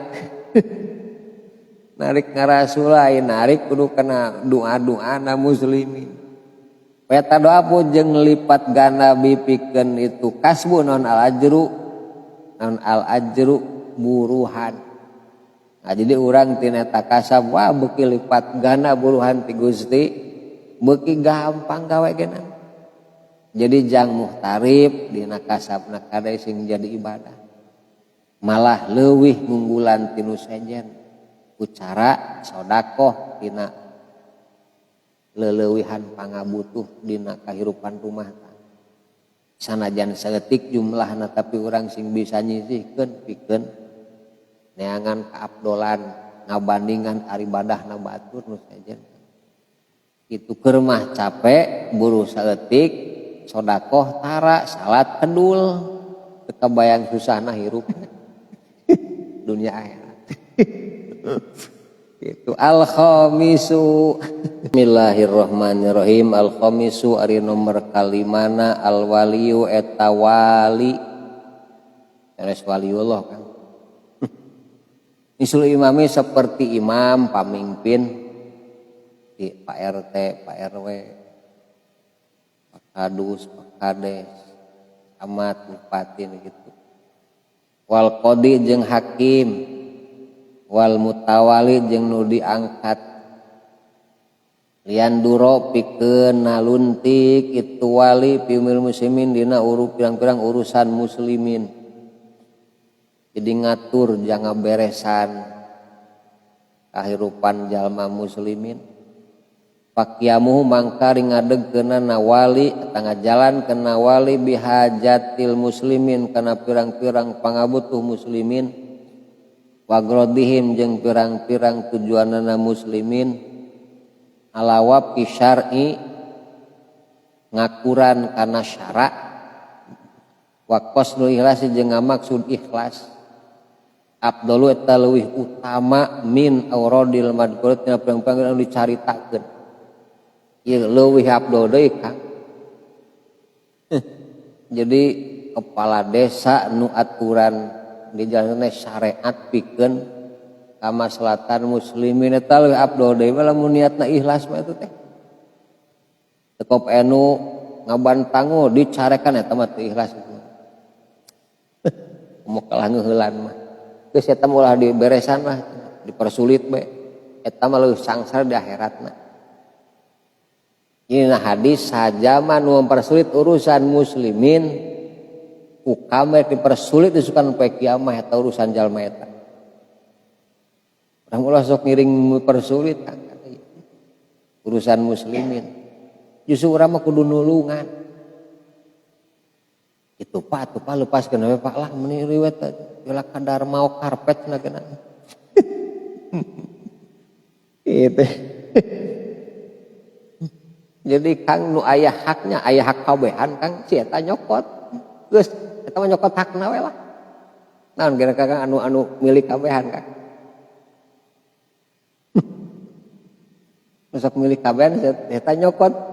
Narik ngarasulai, narik kudu kana doa-doana muslimin. Peta doa pun jeung lipat ganda bipikeun itu kasbu non al ajru buruhan. Nah, jadi urang tina eta kasab wah beuki lipat ganda buruhan ti Gusti, beuki gampang gawe geuna. Jadi jang muhtarib dina kasabna kade sing jadi ibadah. Malah leuwih ngunggulan tinu sejen ku cara sodakoh dina leleuwihan pangabutuh dina kahirupan rumah tangga. Sanajan saeutik jumlahna tapi urang sing bisa nyisihkeun pikeun neangan kaabdolan ngabandingan aribadahna batur nu sejen. Kitu keur mah capek buruh saeutik sodakoh tara salat kedul teu kabayang susahna hirup dunia akhirat. Itu al-khamisu. Bismillahirrahmanirrahim. Al-khamisu ari nomor kalimana al-waliyu eta wali. Sanes waliullah kan. Misul imami seperti imam pamimpin di Pak RT, Pak RW, Pak Kadus, Pak Kades, camat, bupati gitu. Wal qadi jeung hakim, wal mutawali jeung nu diangkat lian duro pikeun naluntik itu wali pimil muslimin dina pirang-pirang urusan muslimin. Jadi ngatur jangan beresan kahirupan jalma muslimin. Pakiamuhu mangka ngadegkeunna wali tangga jalan kana wali bihajatil muslimin kana pirang-pirang pangabutuh muslimin wagrodihim jeung pirang-pirang tujuanana muslimin alawab syar'i ngakuran kana syara wa qasdul ikhlas jeung ngamaksud ikhlas abdulu eta leuwih utama min auradil madkurat tina pirang-pirang anu dicaritakeun. Ieu leuwih abdol deui Kang. Jadi kepala desa nu aturan di jalan syariat pikeun kamaslahatan muslimin eta leuwih abdol deui lamun niatna ikhlas mah itu teh. Tekop enu ngabantango dicarekan eta mah teu ikhlas. Mau kalah ngeuheulan mah. Geus eta mah ulah diberesan lah, dipersulit bae. Eta mah leuwih sangsara di akhiratna. Ini hadis sajama nu mempersulit urusan muslimin ku kamer dipersulit isukan poe kiamah eta urusan jalma eta. Urang ulah sok ngiring mempersulit urusan muslimin. Justru urang mah kudu nulungan. Itu Pak, tuh Pak lepaskeun we Pak lah meuni riwet bila kadar mau karpet cenah geuna. Gitu. Jadi Kang nu aya haknya, aya hak kabehan Kang si eta nyokot. Geus eta mah nyokot hakna we lah. Naon geura Kang anu milik kabehan Kang. Sok milik kabehan eta nyokot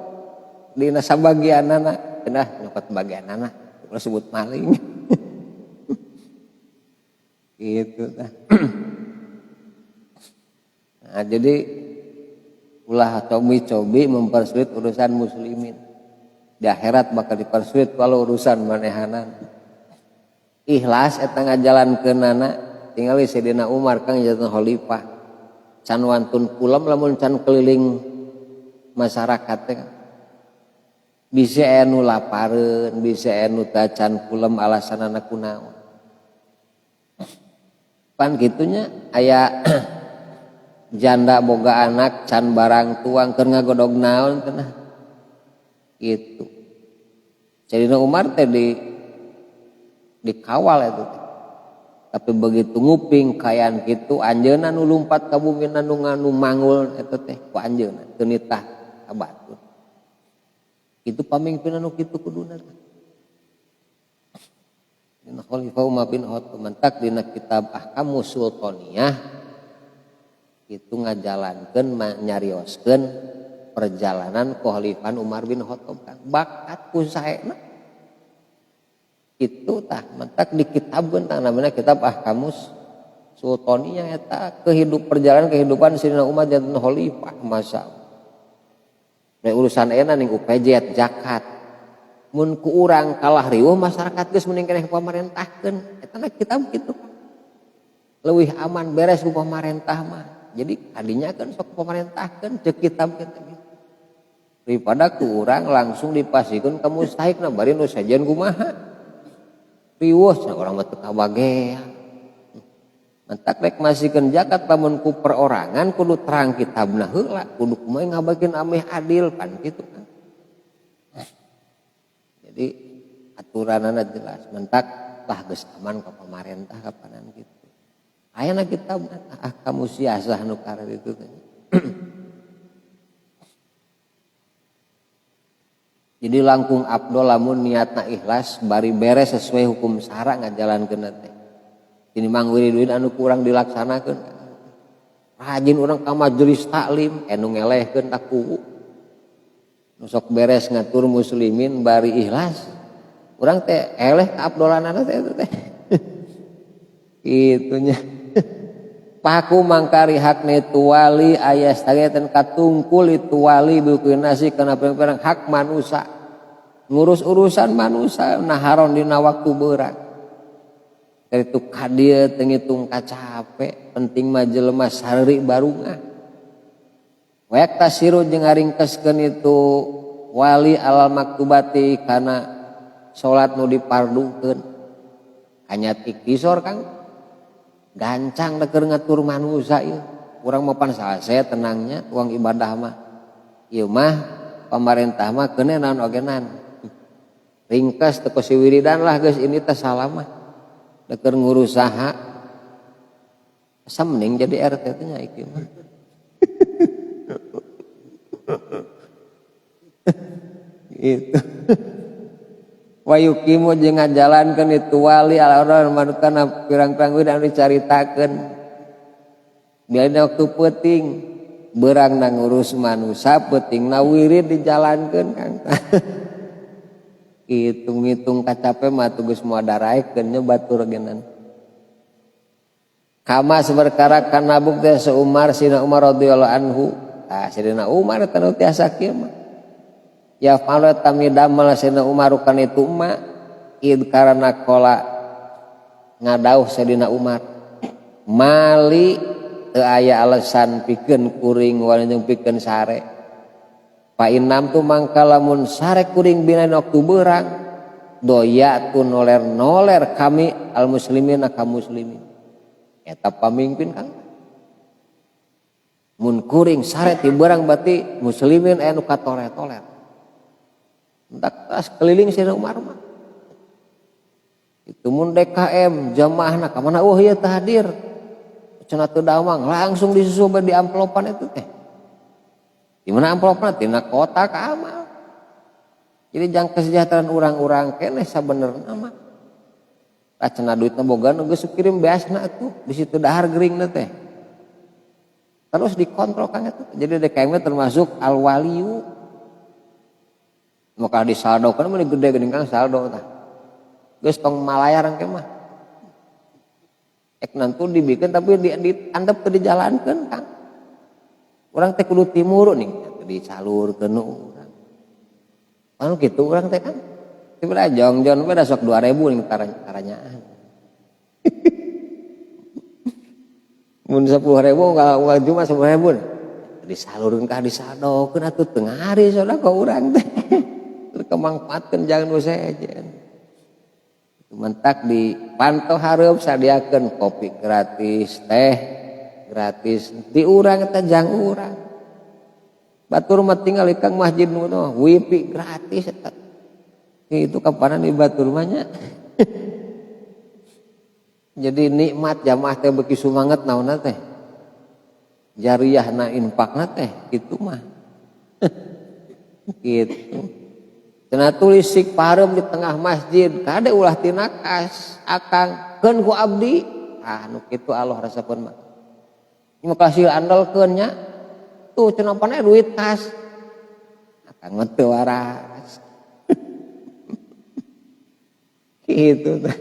dina sabagianana, cenah nyokot bagianana, ulah sebut maling. Gitu tah. Nah, jadi ulah cobi-cobi mempersulit urusan muslimin. Di akhirat bakal dipersulit kalau urusan manehanan. Ikhlas eta ngajalankeunana tingali Sayyidina Umar Kang janten khalifah. Can wantun kulem lamun can keliling masyarakat teh. Bisa aya nu lapareun, bisa aya nu tacan kulem alasanana kunaon. Pan kitunya aya janda boga anak can barang tuang keur ngagodog naon cenah. Gitu. Sayyidina Umar teh dikawal eta teh. Tapi begitu nguping kayan kitu anjeunna nu lumpat ka bumi nu nganu mangul eta teh ku anjeunna teu nitah ka batur. Itu pamimpin anu kitu kuduna teh. Dina Khalifah Umar bin Khattab mantak dina kitab Ahkamus Sultaniyah itu ngajalankeun nyarioskeun perjalanan kekhalifahan Umar bin Khattab kan bakat ku saena itu tah mantak di kitabkeun tah namanya kitab Ahkamus Sultaniyah eta perjalanan kehidupan Sayyidina Umar janten khalifah masa. Nah, urusan enak ning UPZ zakat mun ku urang kalah riweuh masyarakat geus mending keneh pamarentahkeun eta na kitab kitu leuwih aman beres ku pamarentah mah. Jadi adinya kan sok pamarentahkeun ceuk kitab kitu gitu. Daripada ku urang langsung dipasihkeun ka mustahikna bari nu sejen kumaha. Riweuh cenah urang mah teu kabagean. Mantak rek masihkeun zakat lamun ku perorangan kudu terang kitabna heula, kudu kumaha ngabageun ameh adil pan kitu kan. Jadi aturanana jelas, mentak lah geus aman ka pamarentah kapanan kitu. Ayana kitab Ahkamus Siasah nu karar itu teh. Jadi langkung abdol lamun niatna ikhlas bari beres sesuai hukum syara ngajalankeun teh. Ini mang wirid-wirid anu kurang dilaksanakeun. Rajin urang ka majelis taklim anu ngelehkeun tak kuwu. Nu sok beres ngatur muslimin bari ikhlas. Urang teh eleh ka abdolanana teh eta teh. Kitunya. Paku mangkari hakne tuwali ayas tagetan katungkul itu wali buku nasi kana pirang-pirang hak manusia. Ngurus urusan manusia naharon dina waktu beurang. Dari itu kadieu teu ngitung kacape, penting mah jelema sareri barungah. Wayak tasiru jeung ngaringkeskeun itu wali alal maktubati kana salat nu dipardukeun. Hanya iktisor Kang. Gancang da keur ngatur manusia ieu. Urang mah pan salese tenangnya tuang ibadah mah. Ieu mah pamarentah mah keun naon ogenan. Ringkes teu si wiridan lah geus ini teh salah mah. Da keur ngurus saha. Asa mending jadi RT teh nya ieu mah. Gitu. Wa yuqimu jeung ngajalankeun itu wali ala orang manutana pirang-pirang wirid anu dicaritakeun. Biar waktu peuting beurang na ngurus manusia peutingna wirid dijalankeun Kang. Hitung-hitung kacape mah tuh geus moal daraekeun nya batur genan. Kama seperkara kana bukti Umar Sina Umar radhiyallahu anhu. Ah Sidina Umar eta nu tiasa kieu mah. Ya fa'ala tamidammal Sayyidina Umar kan itu ma id karena kola ngadauh Sayyidina Umar mali teu aya alasan pikeun kuring wali jeung pikeun sare fa innam tu mangka lamun sare kuring bina waktu beurang doya tu noler-noler kami al muslimin ka muslimin eta pamimpin Kang mun kuring sare ti beurang berarti muslimin aya nu katoler-toler. Entak tas keliling Sayyidina Umar mah. Itu mun DKM jamaahna ka mana eueuh ieu teh hadir. Cenah teu damang langsung disusul di amplopan itu teh. Di mana amplopna? Tina kotak amal. Jadi jang kesejahteraan urang-urang keneh sabenerna mah. Cenah duitna boga nu geus kirim beasna atuh di situ dahar geuringna teh. Terus dikontrol kang eta. Jadi DKM termasuk al waliyu. Maka disaldokeun mah gede geuning kang saldo tah. Geus tong malayar engke mah. Ek nantu dibikin tapi di andep teu dijalankeun kang. Urang teh kudu timur nih disalurkeun urang. Anu kitu urang teh kan. Tiba jongjon we da sok 2000 nih taranyaan. Mun 10.000 enggak cuma 10.000. Disalurkeun ka disaldokeun atuh teu ngari sedekah urang teh. Kemangfaatkeun jangan nu sejen. Mentak dipantau hareup sadiakeun kopi gratis, teh gratis. Di urang eta jang urang. Batur mah tinggal ikang masjid nu wifi gratis eta. Itu kapanan di batur mah nya. Jadi nikmat jamaah teh beuki sumanget naonna teh. Jariahna infakna teh kitu mah. Gitu. Cenah tulis sik pareum di tengah masjid, kade ulah tinakas, akang keun ku abdi. Ah nu kitu Allah resepeun mah. Ieu kasih andalkeun nya. Tuh cenah pane duit kas. Akang mah teu waras. Kitu tah.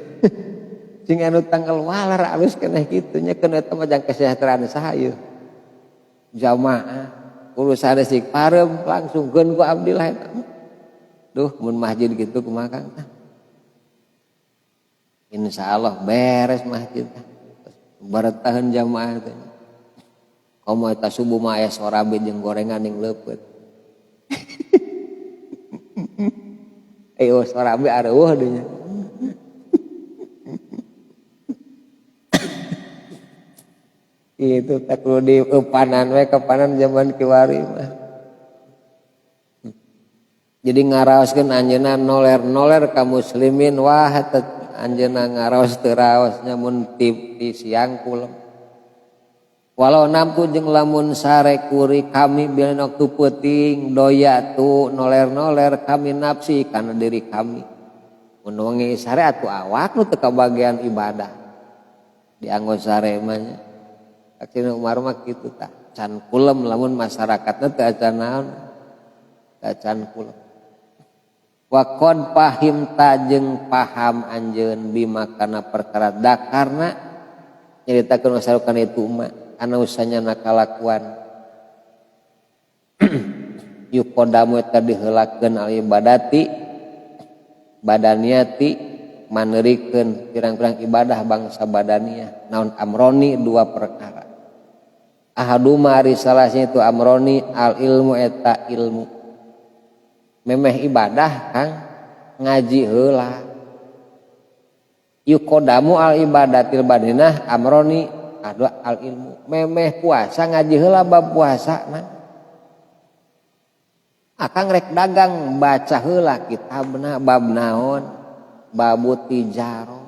Sing anu tanggal walar alus keneh kitu nya keun eta mah jang kesejahteraan saha ieu. Jamaah urusan sik pareum langsung keun ku abdi lah eta. Duh mun masjid gitu kumaha kang tah. Insyaallah beres masjid tah. Baretaheun jamaah teh. Komo eta subuh mah aya sorabe jeung gorengan ning leupeut. Ayo sorabe areueuh deui nya. Itu tak kudu dieupanan we kapanan zaman kiwari mah. Jadi ngaraoskeun anjeunna noler-noler ka muslimin wah eta anjeunna ngaraos teu raos nya mun ti siang kulem. Walau nampu jeung lamun sare kuri kami bila waktu peuting doya tu noler-noler kami nafsi kana diri kami. Mun wengi sare atuh awak nu teu kabagian ibadah. Dianggo sare mah nya. Akhirna Umar mah kitu tah. Can kulem lamun masyarakatna teu acan naon. Teu acan kulem. Wa qad fahimta jeung paham anjeun bima kana perkara da karena nyaritakeun masalah itu mah ana usahanya nakalakuan yuqadamu eta diheulakeun al ibadati badaniati manerikeun pirang-pirang ibadah bangsa badaniah naon amroni dua perkara ahaduma ari salahnya itu amroni al ilmu eta ilmu memeh ibadah kang ngaji heula yuqadamu al ibadatil badinah amroni adu al ilmu memeh puasa ngaji heula bab puasa nah akang rek dagang baca heula kitabna bab naon babu tijaro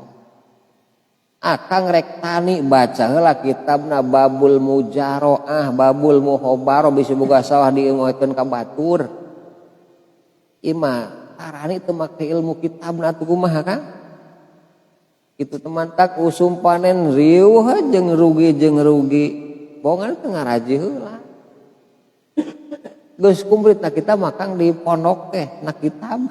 akang rek tani baca heula kitabna babul mujaroah babul muhobaro bisi boga sawah diimoekeun ka batur ima tarani teu make ilmu kitabna atuh kumaha kang kitu teman tak usum panen riuh jeung rugi bongan teu ngaraji heula geus kumplit na kita makang di pondok teh na kitab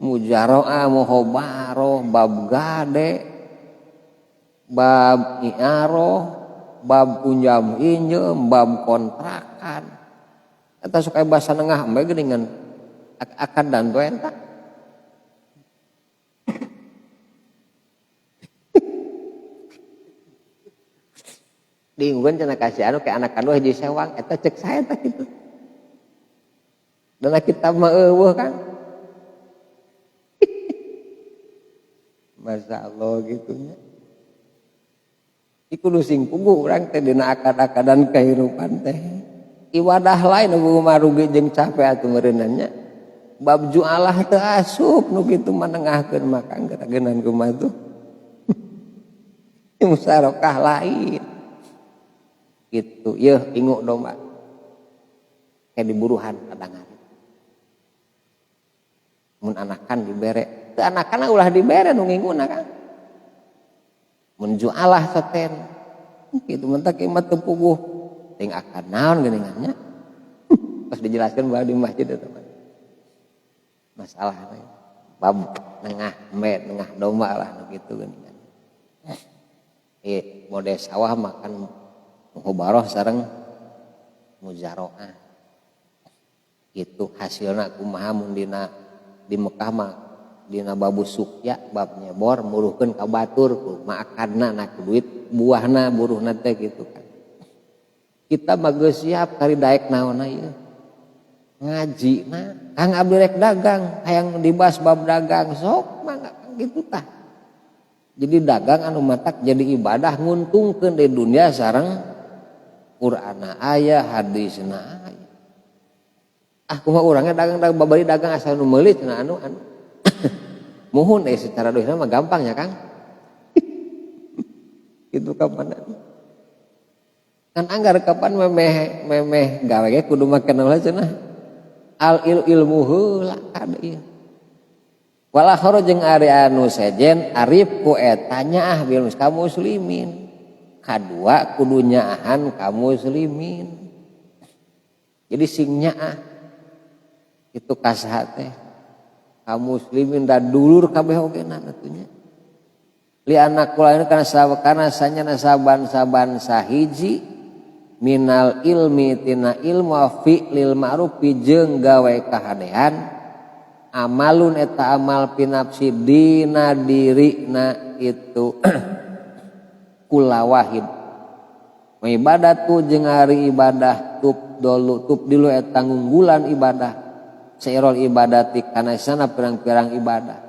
mujaroah muhobaro bab gade bab i'aroh bab unjam injem bab kontrakan eta sok aya basa nengah embe geuningan akad dan tuh eta diingguan cenah kasih anu ke anak kandung hiji sewang eta cek saya tah kitu dan kita mah eueuh kan Masya Allah gitunya iku nu sing puguh urang teh dina akad-akadan kehidupan teh ibadah lain nu mah rugi jeung capek atuh meureunna bab jualah teu asup nu kitu manengahkeun mah kang geragenan kumaha tuh musyarakah lain gitu yeuh ingu domba kayak diburuhan kadangan. Mun anakan dibere, teu anakan ulah dibere nu nginguna Kang. Mun jualah seten. Kitu mentak ieu mah teu puguh. Ting akan naon geuningan nya. Pas dijelaskan bahwa di masjid eta mah. Masalah bab nengah embe, nengah domba lah nu kitu geuningan. Mode sawah makan mubaroh sareng muzaroah. Itu hasilna kumaha mun dina di Mekah mah dina babu sukya bab nyebor muruhkeun ka batur kumaha akadna na duit buahna buruhna teh gitu kan. Kita mah geus siap kari daek naonna ieu. Ngaji na Kang abdi rek dagang hayang dibahas bab dagang sok mangga gitu tah. Jadi dagang anu matak jadi ibadah nguntungkeun di dunia sareng Qur'ana aya hadisna aya. Ah kumaha urangnya dagang dagang babari dagang asal nu meuli cenah anu anu. Muhun secara duitna mah gampang ya Kang. Kitu kapan. Kan anggar kapan memeh memeh gawe ge kudu make naon cenah. Al ilmu heula kade ieu. Wala khara jeung ari anu sejen arif ku eta nyaah bil ka muslimin. Kadua kudu nyaahan ka muslimin. Jadi sing nyaah itu kasaha teh ka muslimin da dulur kabeh oge na atuh nya. Li anak kula ini karena sanyana saban-saban sahiji minal ilmi tina ilmu fi'lil ma'ruf jeung gawe kahadean amalun eta amal pinapsi dina dirina itu kula wahid ibadatu jeung ari ibadah tub dolu tub dilu eta ngunggulan ibadah sairol ibadati kana sana pirang-pirang ibadah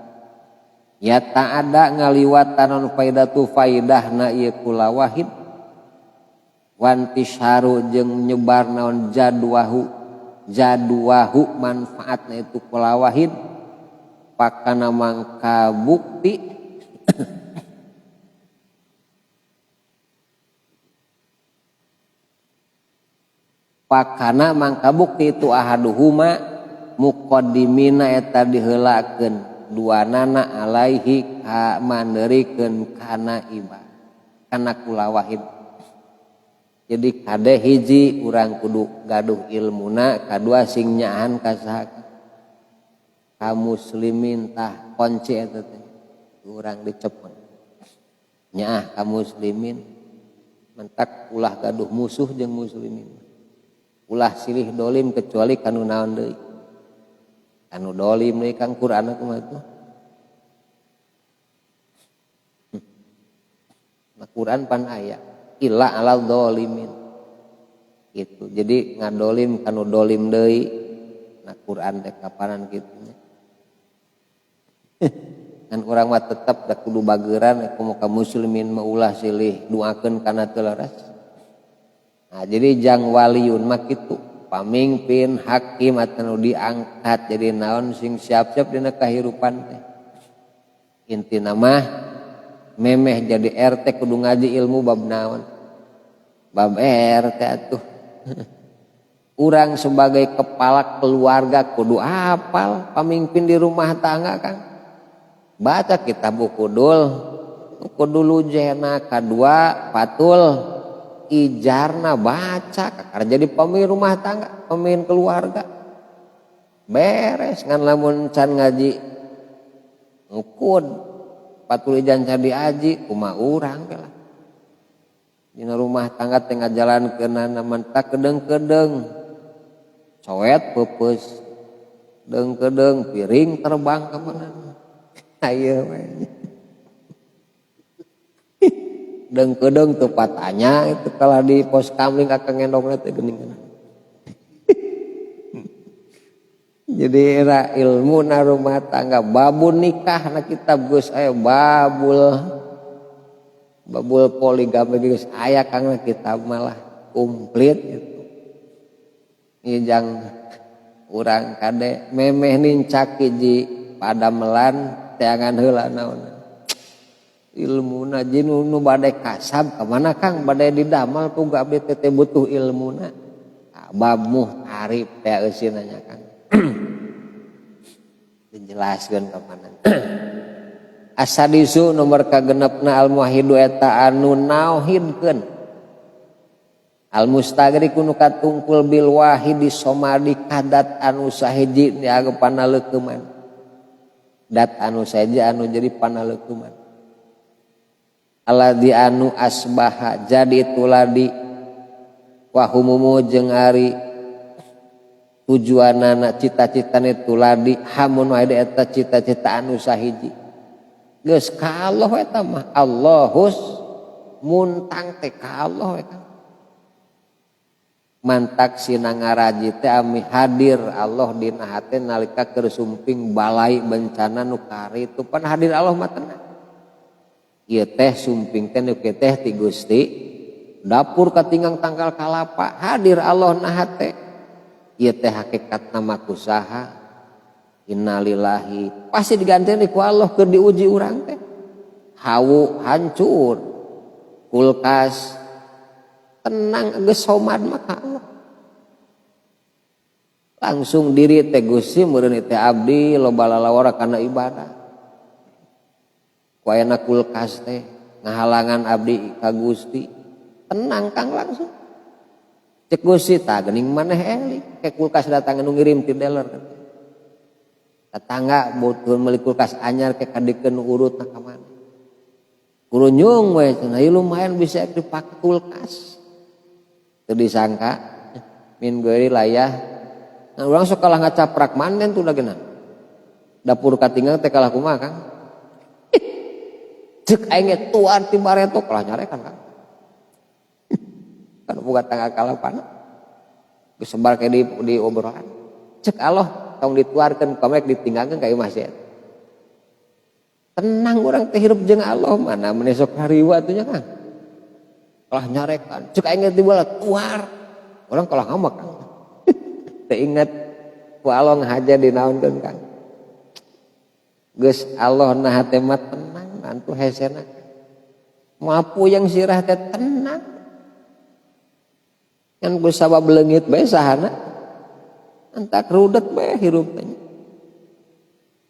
ya ta'ada ngaliwatan non faidatu faidahna ieu kula wahid wantisharu jeung nyebar naon jadwahu jadwahu manfaatna itu kula wahid pakana mangka bukti pakana mangka bukti itu ahaduhuma muqaddimina eta diheulakeun duanana alaihi ka manderikeun kana ibadah kana kula wahid. Jadi kade hiji urang kudu gaduh ilmuna, kadua sing nyaahan ka saha ka muslimin tah kunci eta teh urang dicepet nyaah ka muslimin mentak ulah gaduh musuh jeung muslimin ulah silih dolim kecuali kanu naon deui kanu dolim deui kang Quran kumaha tuh. Nah, Quran pan aya illa alal dolimin gitu. Jadi ngadolim kanu dolim deui na Quran teh kapanan kitu nya. Kan urang mah tetep da kudu bageuran kumaha ka muslimin mah ulah silih duakeun kana teu leres. Nah, jadi jang waliun mah kitu, pamimpin, hakim atau nu diangkat jadi naon sing siap-siap dina kahirupan teh. Intina mah memeh jadi RT kudu ngaji ilmu bab naon? Bab RT atuh. Urang sebagai kepala keluarga kudu apal pamimpin di rumah tangga Kang. Baca kitab Ukudul, Ukudul jena kadua patul ijarna baca karena jadi pemimpin rumah tangga, pemimpin keluarga. Beres ngan lamun can ngaji ukud patul ijan can diaji kumaha urang lah. Dina rumah tangga teh ngajalankeunana mentak kedeng-kedeng. Coet peupeus deng-kedeng piring terbang ka mana. Ayo we. Deng-kedeng teu patanya itu kalau di pos kamling akang ngendongna teh geuning. Jadi era ilmu na rumah tangga babun nikah na kitab geus aya babul poligami geus aya kang na kitab malah komplit gitu. Ieu jang urang kade memeh nincak hiji padamelan teangan heula naon. Ilmuna jeung nu bade kasab ka mana Kang bade didamal ku abdi teh butuh ilmuna. Bab muhtarif teh eusina nya Kang. Dijelaskeun ka mana. Asadisu nomor kagenepna al muwahhidu eta anu nauhidkeun. Al mustagriku nu katungkul bil wahidi somadi kadat anu sahiji dianggep panaleukeman. Dat anu sahiji anu jadi panaleukeman. Alladzi anu asbaha jadi tuladi wahumumu jeung ari tujuanana cita-citane tuladi hamun wae eta cita-cita anu sahiji. Geus ka Allah eta mah Allahus muntang teh ka Allah eta. Mantak sinangaraji teh ami hadir Allah dina hate nalika keur sumping balai bencana nu kari itu pan hadir Allah mah tenang. Ieu teh sumping teh nu teh ti Gusti dapur katinggang tangkal kalapa hadir Allah na hate. Ieu teh hakikatna mah kusaha innalillahi pasti digantian ku Allah keur diuji urang teh. Hawu hancur kulkas tenang geus somad mah ka Allah. Langsung diri teh Gusti meureun teh abdi loba lalawara kana ibadah. Ku ayana kulkas teh ngahalangan abdi ka Gusti. Tenang Kang langsung. Cek Gusti tah geuning maneh elik ke kulkas datang nu ngirim ti dealer. Tetangga butuh meuli kulkas anyar ke kadikeun urut na ka mana. Kurunyung we cenah ieu lumayan bisa dipake kulkas. Teu disangka min geuri layah. Nah, urang sok kalah ngacaprak manden tuh lagena. Dapur katinggal teh kalah kumaha Kang? Cek aing ge tuar ti bareto kalah nyarekan Kang. Kan boga tangga kalapana. Geus sebar ke di obrolan. Cek Allah tong dituarkeun kamek ditinggalkeun ka imah sia. Tenang urang teh hirup jeung Allah mana mun sok hariwa atuh nya Kang. Kalah nyarekan. Cek aing ge tiba tuar. Urang kalah ngamak Kang. Teu inget ku Allah ngahaja dinaonkeun Kang. Geus Allah na hate mah tenang mantu hesena. Mampu yang sirah teh tenang. Kan ku sabab leungit bae sahana. Entak rudet bae hirup teh.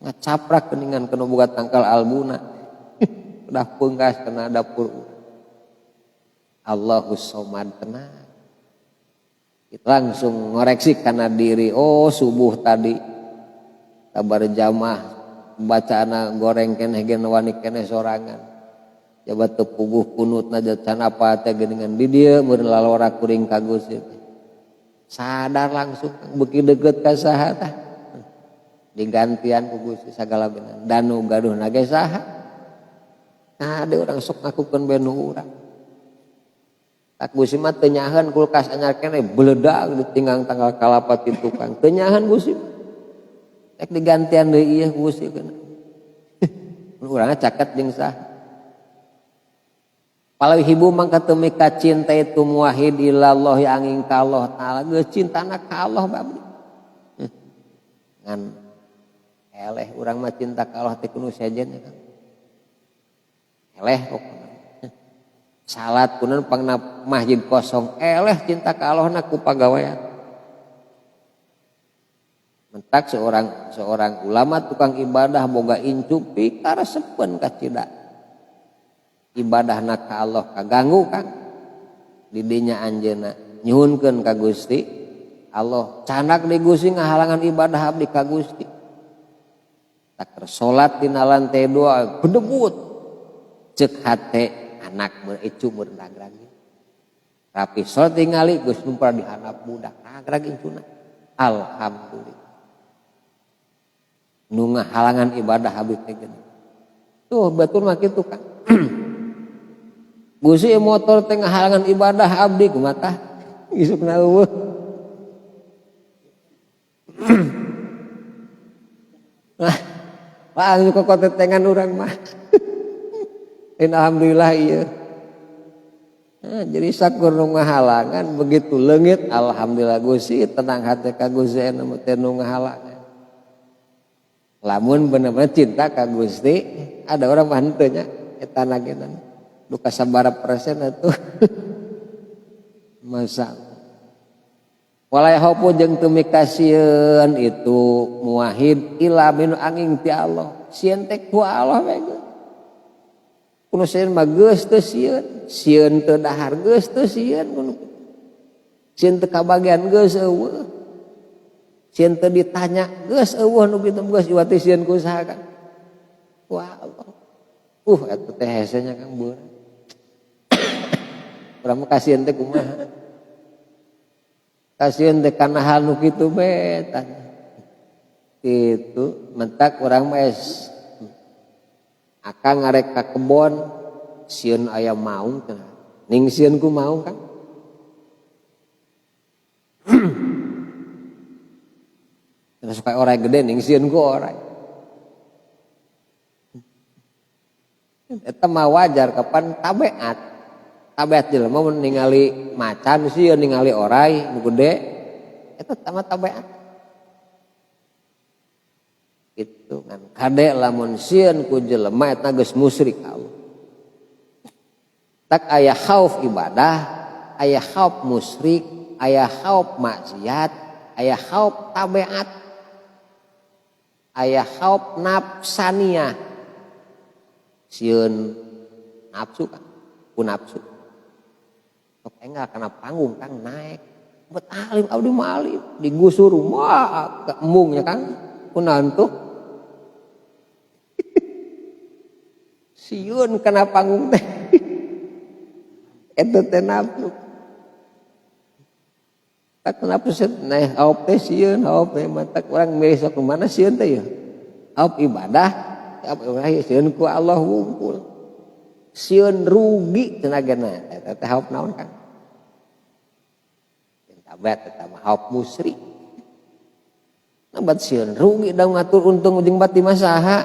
Ngacaprak geuningan kana boga tangkal albuna. Udah pungkas kena dapur. Allahus somad tenang. Kita langsung ngoreksi karena diri. Oh subuh tadi kabar jamaah bacaana goreng keneh gen wani keneh sorangan. Jabat teu puguh kunutna can apa teh geuningan di dieu meureun lalora kuring ka Gusti. Sadar langsung beuki deukeut ka saha tah. Digantian ku Gusti sagala bener. Danu gaduhna ge saha? Nah, ada orang sok ngakukeun bae nu urang. Tak Gusti mah teu nyaheun kulkas anyar keneh beledag ditinggang tanggal kalapa ti tukang. Teu nyaheun Gusti mah. Rek digantian deui ieu Gusti keuna. Urangna caket jeung saha. Palau hibu mangka teu mika cinta itu muwahhid ilallahi angin ka Allah taala geus cintana ka Allah babdi. Ngan eleh urang mah cinta ka Allah teh kudu sejen ya Kang. Eleh pokona. Salat kunan pangna masjid kosong eleh cinta ka Allah na ku pagawean. Mentak seorang ulama tukang ibadah boga incu pikaresepeun ka cida. Ibadahna ka Allah kaganggu Kang. Didinya anjeunna nyuhunkeun ka Gusti Allah candak di Gusti ngahalangan ibadah abdi ka Gusti. Tak salat dina lantai 2 bedebut. Ceuk hate anak meureun meureun ragrag. Rapi salat tingali geus numpar di handap budak ragrag incuna. Alhamdulillah. Nu ngahalangan ibadah abdi teh geuning. Tuh batur mah kitu Kang. Gusti motor teh ngahalangan ibadah abdi kumaha tah? Isukna eueuh. Nah, langsung ke kotetengan urang mah. Dan alhamdulillah iya. Nah, jadi sakur nu ngahalangan begitu leungit alhamdulillah Gusti tenang hati ka Gusti anu teh nu ngahalangan. Lamun bener-bener cinta ka Gusti, ada orang mah henteu nya eta nagenan. Duka sabaraha persen atuh. Masa. Wala yahopu jeung teu mikasieun itu muwahhid ila minu angin ti Allah. Sieun teh ku Allah we geus. Kuno sieun mah geus teu sieun, sieun teu dahar geus teu sieun kuno. Sieun teu kabagian geus eueuh. Sieun teu ditanya geus eueuh nu kitu geus iwati sieun ku saha kan. Ku Allah. Eta teh hese nya Kang beurang. Urang mah kasieun teh kumaha? Kasieun teh kana hal nu kitu bae tah. Kitu mentak urang mah es akang ngarek ka kebon sieun aya maung cenah. Ning sieun ku maung Kang. Cenah suka orai gede ning sieun ku orai. Eta mah wajar kapan tabeat. Tabeat jelema mun ningali macan sieun ningali orai nu gede eta mah tabeat. Itu kan kade lamun sieun ku jelema eta geus musyrik Allah. Tak aya khauf ibadah, aya khauf musyrik, aya khauf maksiat, aya khauf tabeat, aya khauf nafsaniyah. Sieun nafsu kan, ku nafsu. Sok enggal kana panggung Kang naik. Bet alim abdi mah alim, digusur mah ke embungnya Kang. Kunaon tuh? Sieun kana panggung teh. Eta teh nafsu. Tak nafsu set naik haop teh sieun, haop teh matak urang milih sok mana sieun teh ya. Haop ibadah, haop ibadah sieun ku Allah wungkul. Sieun rugi cenah gena eta teh haop naon Kang? Tabat eta mah haop musyrik. Nabat sieun rugi da ngatur untung jeung bati mah saha?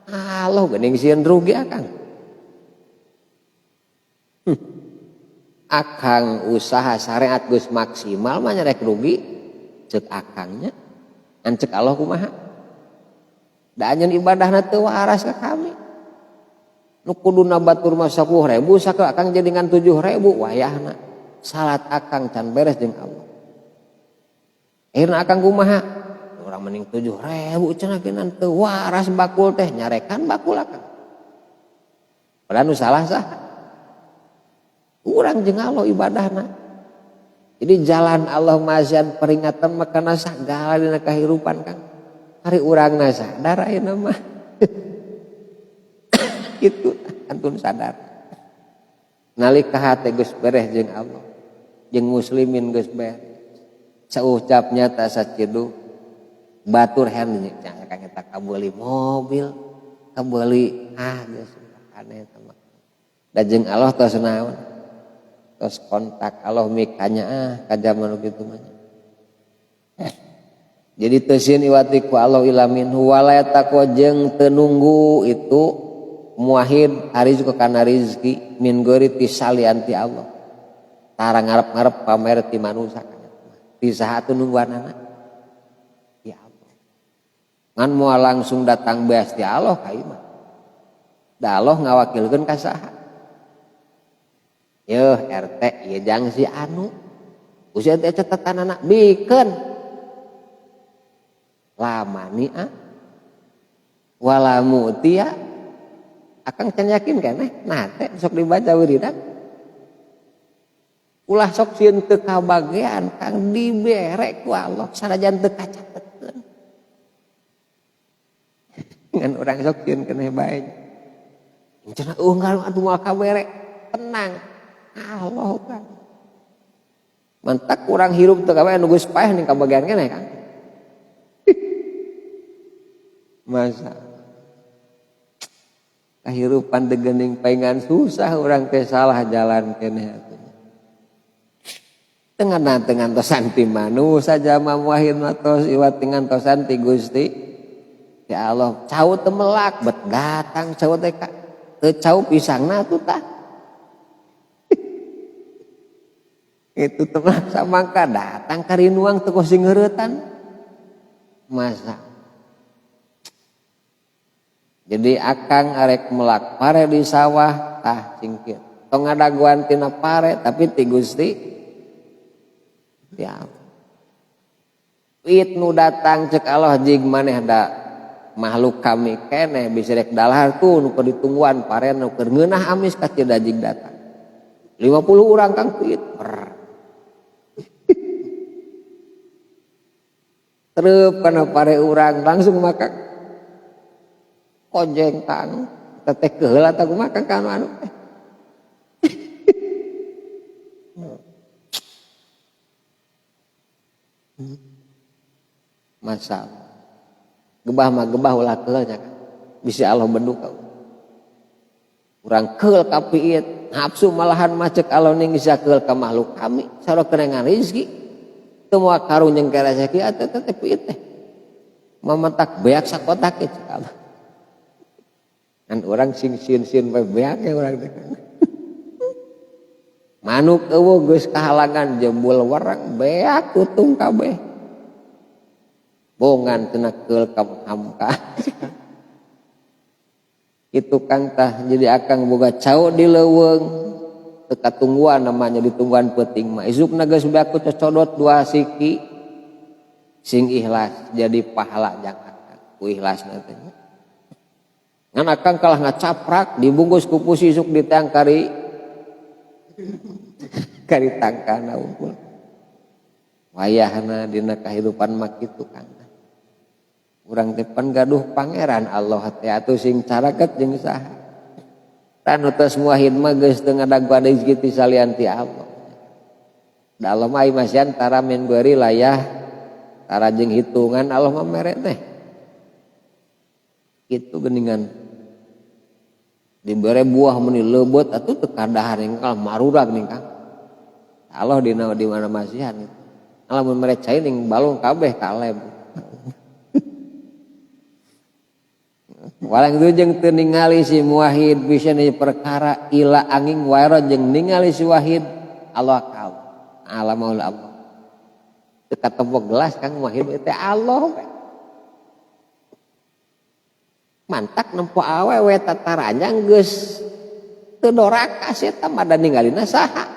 Allah geuning sieun rugi akang. Akang usaha syariat geus maksimal mah nyarek rugi ceuk akangnya. Ngan ceuk Allah kumaha? Da anjeun ibadahna teu waras ka kami. Nu kuduna batur mah 10.000 sakeun akang jadi ngan 7.000 wayahna. Salat akang can beres jeung Allah. Akhirna akang kumaha? Urang mending 7.000 cenah geunan teu waras bakul teh nyarekan bakul akang. Padahal nu salah saha? Urang jeung Allah ibadahna. Jadi jalan Allah masihan peringatan makana sagala dina kahirupan Kang. Hari urangna sadar ayeuna mah. Kitu antun sadar. Nalika hate geus beres jeung Allah, jeung muslimin geus beres. Saucapnya tak sacidu batur hen nya Kang eta kabeuli mobil, kabeuli geus aneh eta mah. Da jeung Allah tos naon? Tos kontak Allah mikanya ka zaman kitu mah. Jadi teu sieun iwati ku Allah ila minhu wala taqwa jeung teu nunggu itu muwahhid ari juga kana rizki min gori ti salian ti Allah. Tara ngarep-ngarep pamer ti manusa ti saha atuh nungguanana? Ya Allah. Ngan moal langsung datang beas ti Allah ka ieu mah. Da Allah ngawakilkeun ka saha? Yeuh RT ieu jang si anu. Usia teh cetatanana bikeun. Lamani a wala mutia akang can yakin keneh nah teh sok dibaca wiridan ulah sok sieun teu kabagean kang dibere ku Allah sanajan teu kacatetkeun ngan urang sok sieun keneh bae cenah eueuh ngarang atuh moal kabere tenang Allah kan mantak urang hirup teu kabagean nu geus paeh ning kabagean keneh Kang. Masa kehidupan degening paingan susah orang teh salah jalan keneh atuh. Tengah dengan tosan ti manusa jama muahid matos iwat dengan tosan ti Gusti. Ya Allah, cau teu melak bet datang cau teh ka teu cau pisangna atuh tah. Itu teu melak samangka datang karinuang teu kosing heuretan. Masa jadi akang arek melak pare di sawah tah cingkir. Tong ngadaguan tina pare tapi ti Gusti. Ya Allah. Piit nu datang cek Allah jig maneh da makhluk kami keneh bisa rek dalahar tuh nu keur ditungguan paren nu keur ngeunah amis kacida jig datang. 50 urang Kang piit. Terep kana pare urang langsung makan. Konjeng Kang, teteh keheula tah kumaha Kang anu teh. Masa gebah mah gebah ulah keul nya kan. Bisi Allah beduk ka. Urang keul ka piit, nafsu malahan mah cek Allah ning bisa keul ka makhluk kami, sarua kenengan rezeki. Teu moal karung jeung rezeki atuh teh piit teh. Mamatak beak sakotak ge cek Allah. Kan urang sing sieun-sieun bae beak ge urang teh. Manuk eueuh geus kahalangan jebul wereng beak tutung kabeh. Bongan cenah keul ka hamka. Itu Kang tah jadi akang boga cau di leuweung teu katungguan namanya ditungguan peuting mah. Isukna geus beak ku cocodot dua siki sing ikhlas jadi pahala jang akang ku ikhlasna teh. Ngan akang kalah ngacaprak dibungkus ku pusi isuk diteang kari kari tangkana unggul. Wayahna dina kahirupan mah kitu Kang. Urang teh pan gaduh pangeran Allah teh atuh sing caraket jeung saha. Tah nu tos muwahhid mah geus teu ngadaguan rezeki ti salian ti Allah. Da Allah mah masihan tara min beuri layah tara jeung hitungan Allah mah mere teh. Kitu geuningan. Dibere buah meni leubeut atuh teu kadahar yang kalah marurak ning Kang. Allah dina di mana masihan itu. Lamun mere cai ning balung kabeh kaleb. Walang itu jeung teu ningali si muwahhid bisa ni perkara ila angin wae jeung ningali si wahid Allah kau. Allah maula Allah. Teu katempok gelas Kang muwahhid teh Allah we. Mantak nempo awewe tataranjang geus teu doraka sia eta mah da ningalina saha.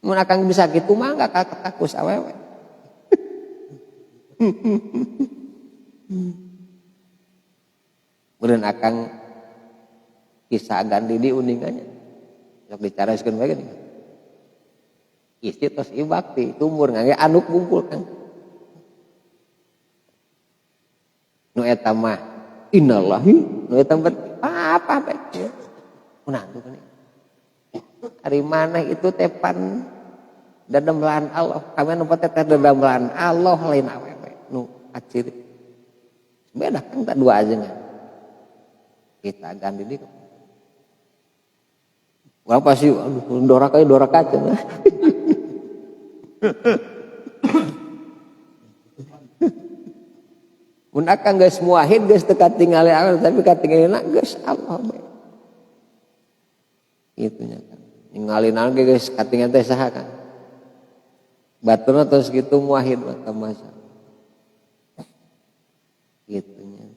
Mun akang bisa kitu mah enggak katakus awewe. Meureun akang kisah agan didi uningannya. Sok dicaraskeun bae geuning. Istri tos ibakti tumur ngangge anduk bungkul Kang. Nu eta mah innallahi nu eta mah apa bae. Kunaon tuh geuning. Ari maneh itu teh pan dademelan Allah. Kami nu teh dademelan Allah lain awewe nu acir. Beda kan tak dua aja nggak. Kita ganti di. Orang pasti aduh doraka doraka cenah. Mun akang geus muwahhid geus teu katingali awewe tapi katingalina geus Allah bae. Kitu nya kan. Ningali naon ge geus katingal teh saha kan. Baturna terus kitu muwahhid mah masa. Kitu nya.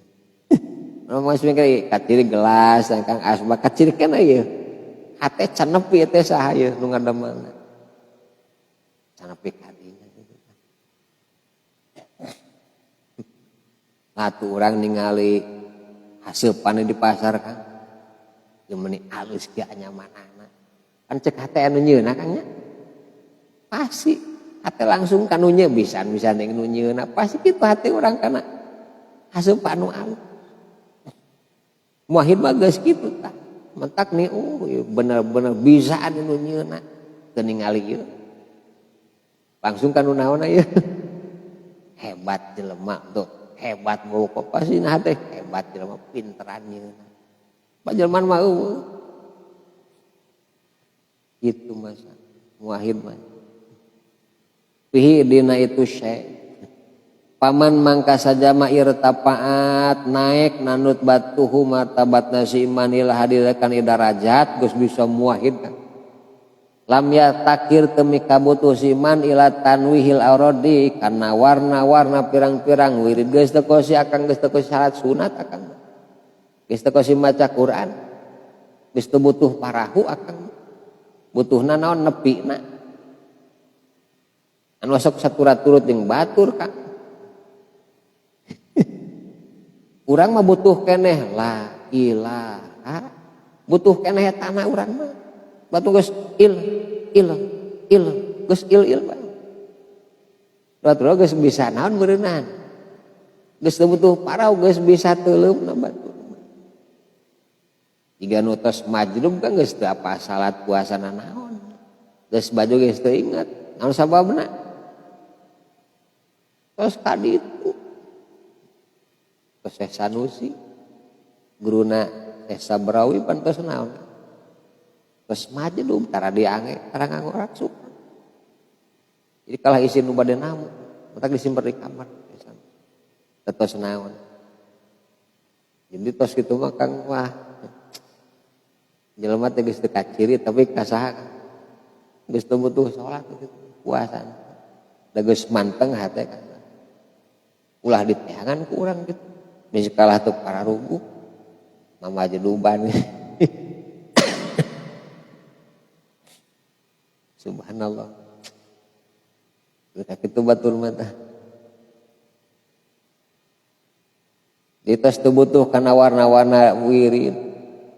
Mun mah mikir kaciri gelas Kang asma kaciri kana ieu. Hate canepi teh saha ieu nu ngadamana. Canepi kadinya gitu. Atuh urang ningali haseupan di pasar Kang. Ieu meuni alus kieu anyamanana. Kan cek hate anu nyeuna Kang nya. Pasti hate langsung ka nu nyeu bisan-bisan jeung nu nyeuna. Pasti kitu hate urang kana haseupan nu alus. Muwahhid mah geus kitu tah. Mentak nih ieu bener-bener bisa anu nyeuna teu ningali ieu. Langsung ka nu naonna ieu. Hebat jelema tuh, hebat boko pasti nah teh hebat jelema pinteran nyeuna. Pajelman mah eueuh. Kitu masa muwahhid mah. Fihi dina itu syai. Paman mangka sajama irtapaat naik nanut batuhu martabat nasi iman ila hadirakan idarajat geus bisa muwahhid kan. Lam ya takir temi kabutuh siman ila tanwihil auradi karena warna-warna pirang-pirang wirid geus teu kosi akang geus teu kosi salat sunat akang. Geus teu kosi maca Quran. Geus teu butuh parahu akang. Butuhna naon nepina. Anu sok satura-turut jeung batur Kang. Urang mah butuh keneh la ilaha. Butuh keneh tanah urang mah. Batu geus il il il geus il il bae. Batur geus bisa naon beureunan. Geus teu butuh parau geus bisa teuleumna batur. Jiga nu tos majlub kan geus teu apa salat puasana naon. Geus baju geus teu inget. Naon sababna? Tos kaditu. Tos Syekh Sanusi guruna Syekh Sabrawi pan tos naon. Tos majlub tara diange tara nganggo raksukan. Jadi kalah isin nu bade namu, matak disimpen di kamar. Tos naon. Jadi tos kitu mah Kang wah. Jelema teh geus teu kaciri tapi ka saha Kang. Geus teu butuh salat gitu, puasa. Da geus manteng hate Kang. Ulah diteangan ku urang gitu. Geus kalah teu pararuguh. Mama jeduban. Subhanallah. Kitu batur mah tah. Ditos teu butuh kana warna-warna wirid.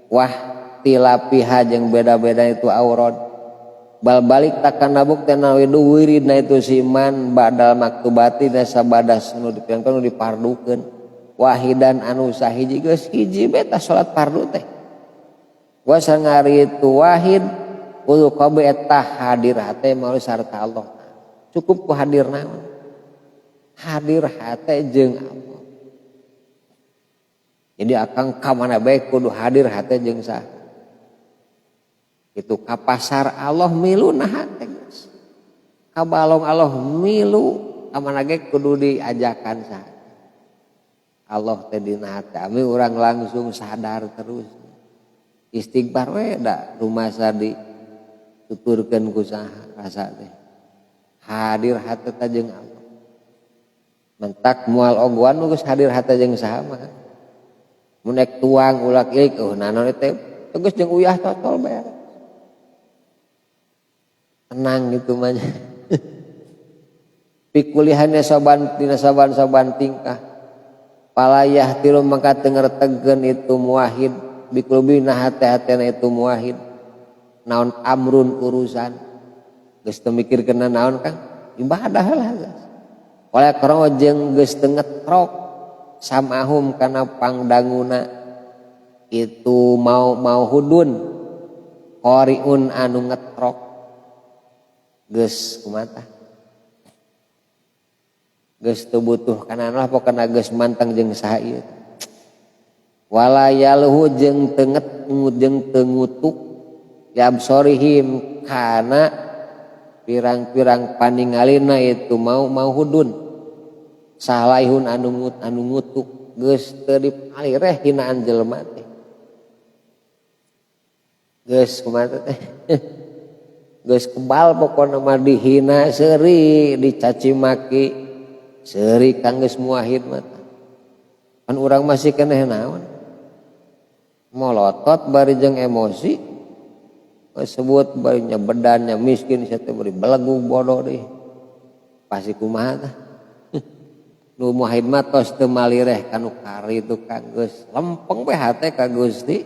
Wah tilapiha jeung beda-beda itu aurad. Bal balik takana bukti widu wiridna itu siman badal maktubati da sabadas nu dipikeun nu dipardukeun. Wahidan anu sahiji geus hiji bae tah salat fardu teh. Wa sangari itu wahid kudu kabeh eta hadir hate mau sarta Allah. Cukup ku hadir naon? Hadir hate jeung Allah. Jadi akang ka mana bae kudu hadir hate jeung saha. Itu ka pasar Allah milu nah hate geus. Ka balong Allah milu ka mana ge kudu diajakan saha. Allah teh dina hate ami urang langsung sadar terus. Istighfar we da rumasa dituturkeun ku saha rasa teh. Hadir hate teh jeung Allah. Mentak moal ogoan geus hadir hate jeung saha mah. Mun ek tuang ulak ilik eueuh naon teh geus jeung uyah totol bae. Tenang gitu mah. Pikulihannya soban dina saban-saban tingkah. Palayah tilu mangka teu ngertegeun itu muwahhid bikulubina hate-hatena itu muwahhid. Naon amrun urusan. Geus teu mikirkeun naon Kang? Ibadah lah geus. Oleh karena jeung geus teu ngetrok samahum kana pangdanguna itu mau mau hudun qariun anu ngetrok geus kumaha geus teu butuh kana lah pokona geus manteng jeung saha ieu wala yalhu jeung teu jeung teu ngutuk yabsorihim kana pirang-pirang paningalina itu mau mau hudun salaihun anu anu ngutuk geus teu dipalireh hinaan jelema teh geus kumaha teh geus kebal pokona mah dihina seuri dicaci maki seuri kang geus muwahhid mah kan urang masih keneh naon molotot bari jeung emosi sebut bari nya bedannya miskin sia teh bari belegug bodoh deui pasti kumaha tah. Nu muwahhid mah tos teu malireh kanu kari itu kang geus lempeng we hate ka Gusti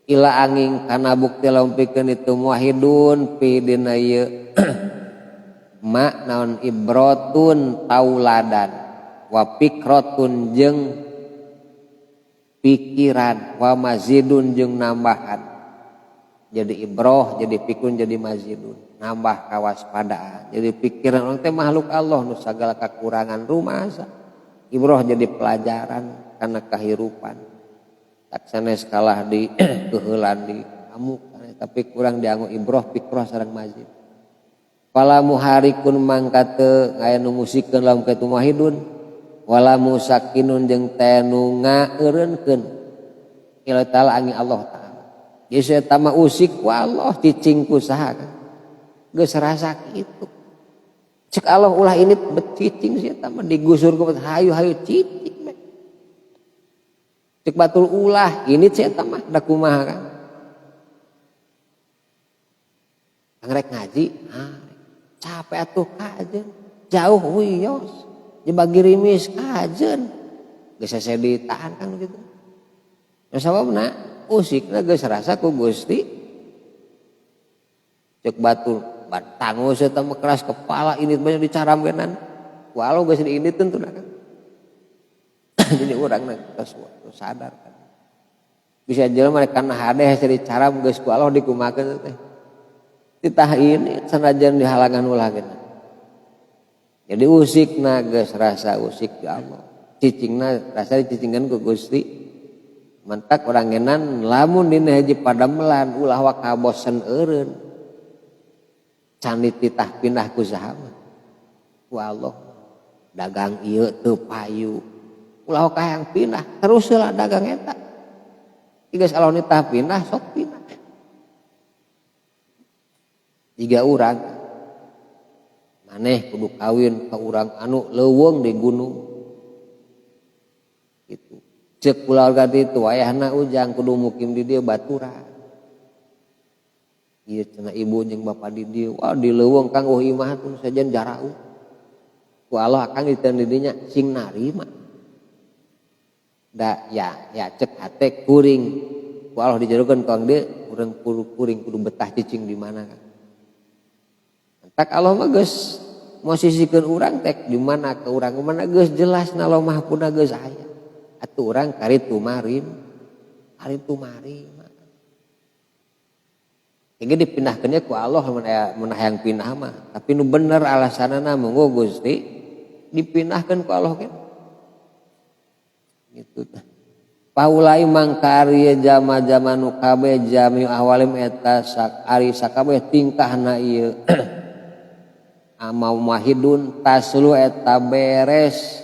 ila angin kana bukti lampikeun itu muwahhidun pi dina ieu ma naon ibratun tauladan wa fikratun jeung pikiran wa mazidun jeung nambahan. Jadi ibroh, jadi pikun, jadi mazidun, nambah kawaspadaan. Jadi pikiran orang teh makhluk Allah nu sagala kekurangan rumasa. Ibroh jadi pelajaran karena kehidupan. Tak sanes kalah di keuheulan di amuk, tapi kurang dianggo ibroh, fikroh sareng mazid. Fala muharikun mangka teu aya nu musikeun lamun kitu muwahhidun wala musakinun jeung teh nu ngaeureunkeun ila taala angin Allah taala. Geus eta mah usik ku Allah cicing ku saha kan. Geus rasa kitu. Cek Allah ulah ini becicing sih eta mah digusur ku hayu-hayu cicing. Cek batul ulah ini sih eta mah da kumaha kan. Rek ngaji, ah. Capek atuh kajen, jauh wios, dibagi rimis kajen. Geus hese ditahan kan gitu. Ya sababna usikna geus rasa ku Gusti. Cek batur batangus eta mah keras kepala ini banyak dicaramkenan. Walau geus diinditeun tuh kan. Jadi urang na tos sadar kan. Bisa jelema mereka kana hade hese dicaram geus ku Allah dikumakeun teh. Titah ini sanajan dihalangan ulah geuna. Jadi usikna geus rasa usik ya Allah. Cicingna rasa dicicingkeun ku Gusti. Mentak urang ngenan lamun dina hiji padamelan ulah waka bosen eureun. Can dititah pindah ku saha mah. Ku Allah. Dagang ieu teu payu. Ulah waka hayang pindah, terus lah dagang eta. Geus Allah nitah pindah sok pindah. Tiga urang maneh kudu kawin ka urang anu leuweung di gunung gitu. Cek keluarga itu ayahna Ujang kudu mukim di dieu baturan. Ieu cenah ibu jeung bapa di dieu, wah di leuweung kang eueuh imah teh sajen jarauh. Ku Allah akang diteun di dinya sing narima. Da ya ya cek hate kuring ku Allah dijodohkeun ka dieu urang kuring kudu betah cicing di mana kan. Tak Allah mah geus mosisikeun urang tek di mana ke urang mana geus jelas na Allah mah puna geus aya. Atuh urang kari tumarim, kari tumarim. Jadi dipindahkeunnya ku Allah mun aya mun hayang pindah mah, tapi nu bener alasanana monggo Gusti dipindahkeun ku Allah kan. Gitu tah. Paulai mangkari jama-jama nu kabeh jami ahwalim eta sak ari sakabeh tingkahna ieu. Amau mahidun taslu eta beres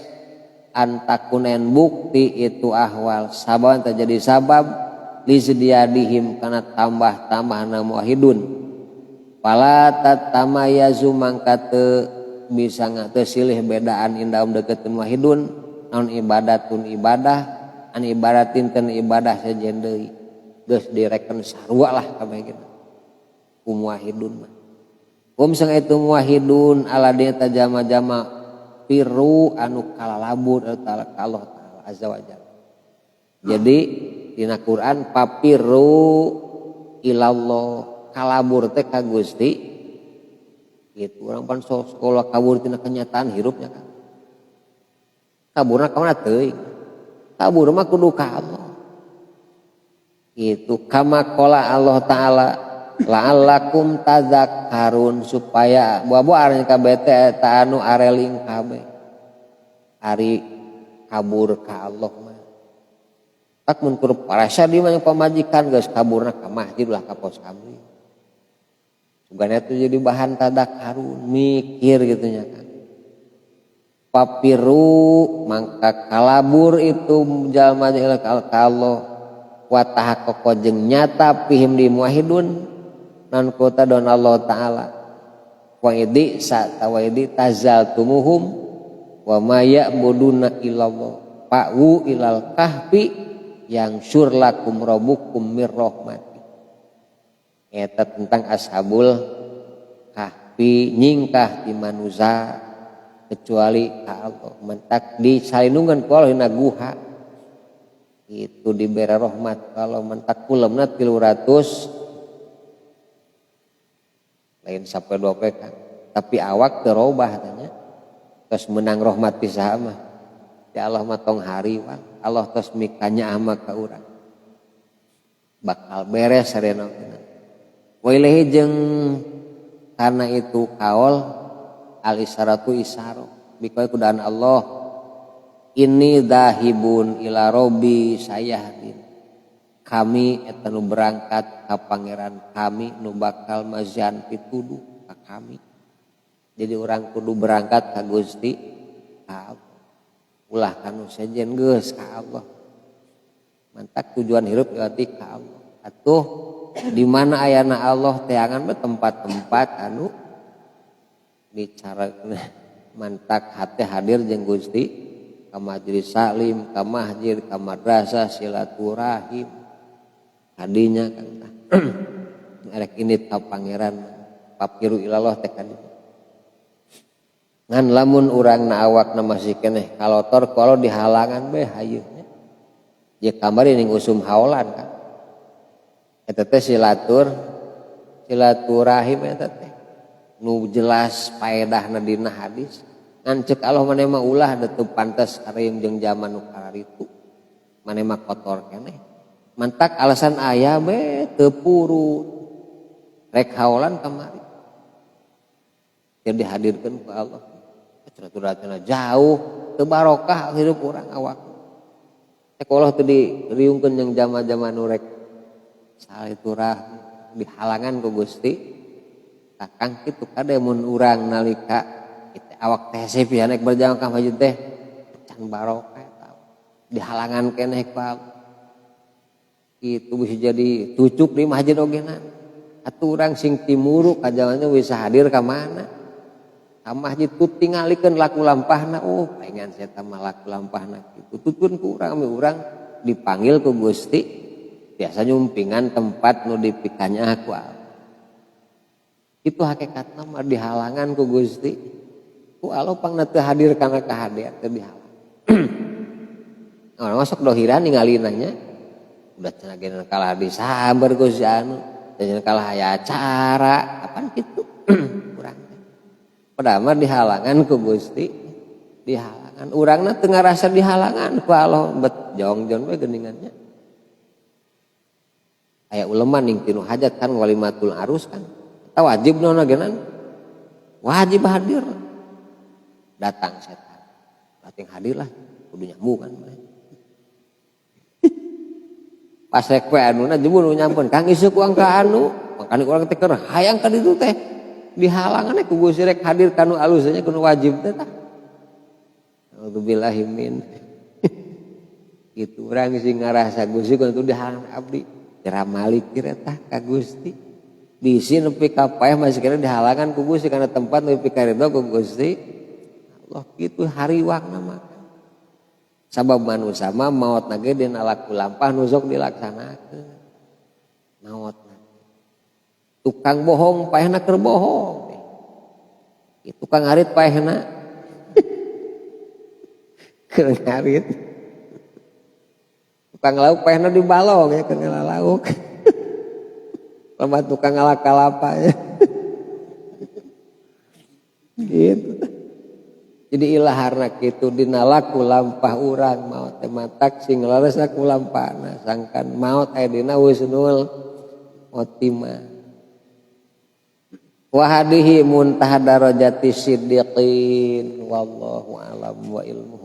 antakunen bukti itu ahwal sababan terjadi sabab lizdiadihim kana tambah-tambahna muwahhidun fala tatamayazu mangka teu bisa teu silih bedaan indahum deukeutkeun muwahhidun naon ibadatun ibadah an ibadatin ten ibadah sejen deui geus direken sarua lah kabeh gitu ku muwahhidun mah. Hum sang itu muwahhidun ala dia tajama-jama piru anu kalalabur ta'ala ka Allah ta'ala azza wa jalla. Jadi dina Quran papiru ilallah kalabur teh ka Gusti gitu. Urang pan sekolah kabur tina kenyataan hirupnya kan. Kaburna ka mana teuing? Kabur mah kudu ka Allah. Gitu kama qala Allah ta'ala la'allakum tadhakkarun supaya buah-buah arnya kabeh teh eta anu areling kabeh. Ari kabur ka Allah mah. Tak mun kur parasa di mah pamajikan geus kaburna ka masjid lah ka pos kamri. Sugana itu jadi bahan tadakkarun mikir gitu nya kan. Papiru mangka kalabur itu jalma ila ka Allah wa tahaqqaqa jeung nyata pihim di muwahhidun nan kota don Allah ta'ala wa idi sa tawaidi tazaltumuhum wa ma ya'buduna illallah fa'u ilal kahfi yang syur lakum rabbukum mir rahmati. Eta tentang ashabul kahfi nyingkah di manusia kecuali ka Allah mentak disalindungan ku Allah dina guha itu diberi rahmat kalau mentak kulemna 300 lain sampai 2 PK tapi awak terobah tanya terus menang rahmat pisaha mah ya Allah mah tong hari wah Allah terus mikanya ama ka urang bakal beres sarena wa ilaihi jeung karena itu kaol al isaratu isaro bikoi kudaan Allah ini dahibun ila robbi sayahdin kami eta nu berangkat ka pangeran kami nu bakal mazian pituduh ka kami. Jadi orang kudu berangkat ka Gusti ka Allah. Ulah kanu sejen geus ka Allah. Mantak tujuan hirup berarti ka Allah. Atuh di mana ayana Allah teangan mah tempat-tempat anu bicara mantak hati hadir jeung Gusti ka majelis salim, ka masjid, ka madrasah, silaturahim. Hadinya kan. Erek ini ta pangeran papiru ilallah teh kan. Ngan lamun urang na awakna masih keneh kalotor kalau dihalangan bae hayeuna. Ya kamari ning usum haolan kan. Eta teh silaturahim eta teh. Nu jelas paedahna dina hadis. Ngan ceuk Allah maneh mah ulah da teu pantes kareum jeung zaman nu kararitu. Maneh mah kotor keneh. Mantak alasan aya be teu purun. Rek haolan kamari. Teu dihadirkeun ku Allah. Silaturahimna jauh teu barokah hidup urang awak. Cek Allah teu diriungkeun jeung jama-jama nu rek silaturahmi dihalangan ku Gusti. Kakang kitu kade mun urang nalika kita awak teh hese pisan rek berjamaah ka masjid teh can barokah eta. Dihalangan keneh ku Allah. Kitu bisa jadi cucuk di masjid ogena. Atuh urang sing timuru ka jalannya bisa hadir ka mana? Ka masjid tu tingalikeun laku lampahna, oh pengen saya mah laku lampahna kitu. Tutun ku urang, ame urang dipanggil ku Gusti biasa nyumpingan tempat nu dipikanya ku Allah. Itu hakikatna mah dihalangan ku Gusti. Ku Allah pangna teu hadir kana kahadean teu dihalang. Orang masuk dohiran ningalina nya. Udah cenah geuna kalah disamber ku si anu, cenah kalah aya acara, apaan kitu? Urang teh. Padahal mah dihalangan ku Gusti, dihalangan. Urangna teu ngarasa dihalangan ku Allah, bet jongjon we geuningannya. Aya uleman ning tinu hajat kan walimatul arus kan. Eta wajib naon geunaan? Wajib hadir. Datang setan. Berarti hadir lah, kudu nyambung kan. Pas rek we anuna jebul nu nyampun, Kang isuk urang ka anu, makane urang teh keur hayang ka ditu teh. Dihalangan ku Gusti rek hadir kanu alusnya kudu wajib teh tah. Auzubillahi min. Gitu urang sing ngarasa Gusti kudu dihalangan abdi. Ceramalik kira tah ka Gusti. Bisi nepi ka paeh masih kena dihalangan ku Gusti kana tempat nepi ka ridho ku Gusti. Allah kitu hariwangna mah. Sabab manusia mah maot na ge dina laku lampah nu sok dilaksanakeun. Maot na. Tukang bohong paehna keur bohong. Itu tukang ngarit paehna. Keur ngarit. Tukang lauk paehna di balong ya keur ngala lauk. Lama tukang ngala kalapa ya. Gitu. Jadi ilaharna kitu dina laku lampah urang maot teh matak sing leres ku lampahna sangkan maot aya dina husnul khotimah. Wa hadihi muntaha darajati siddiqin wallahu alam wa ilmuhu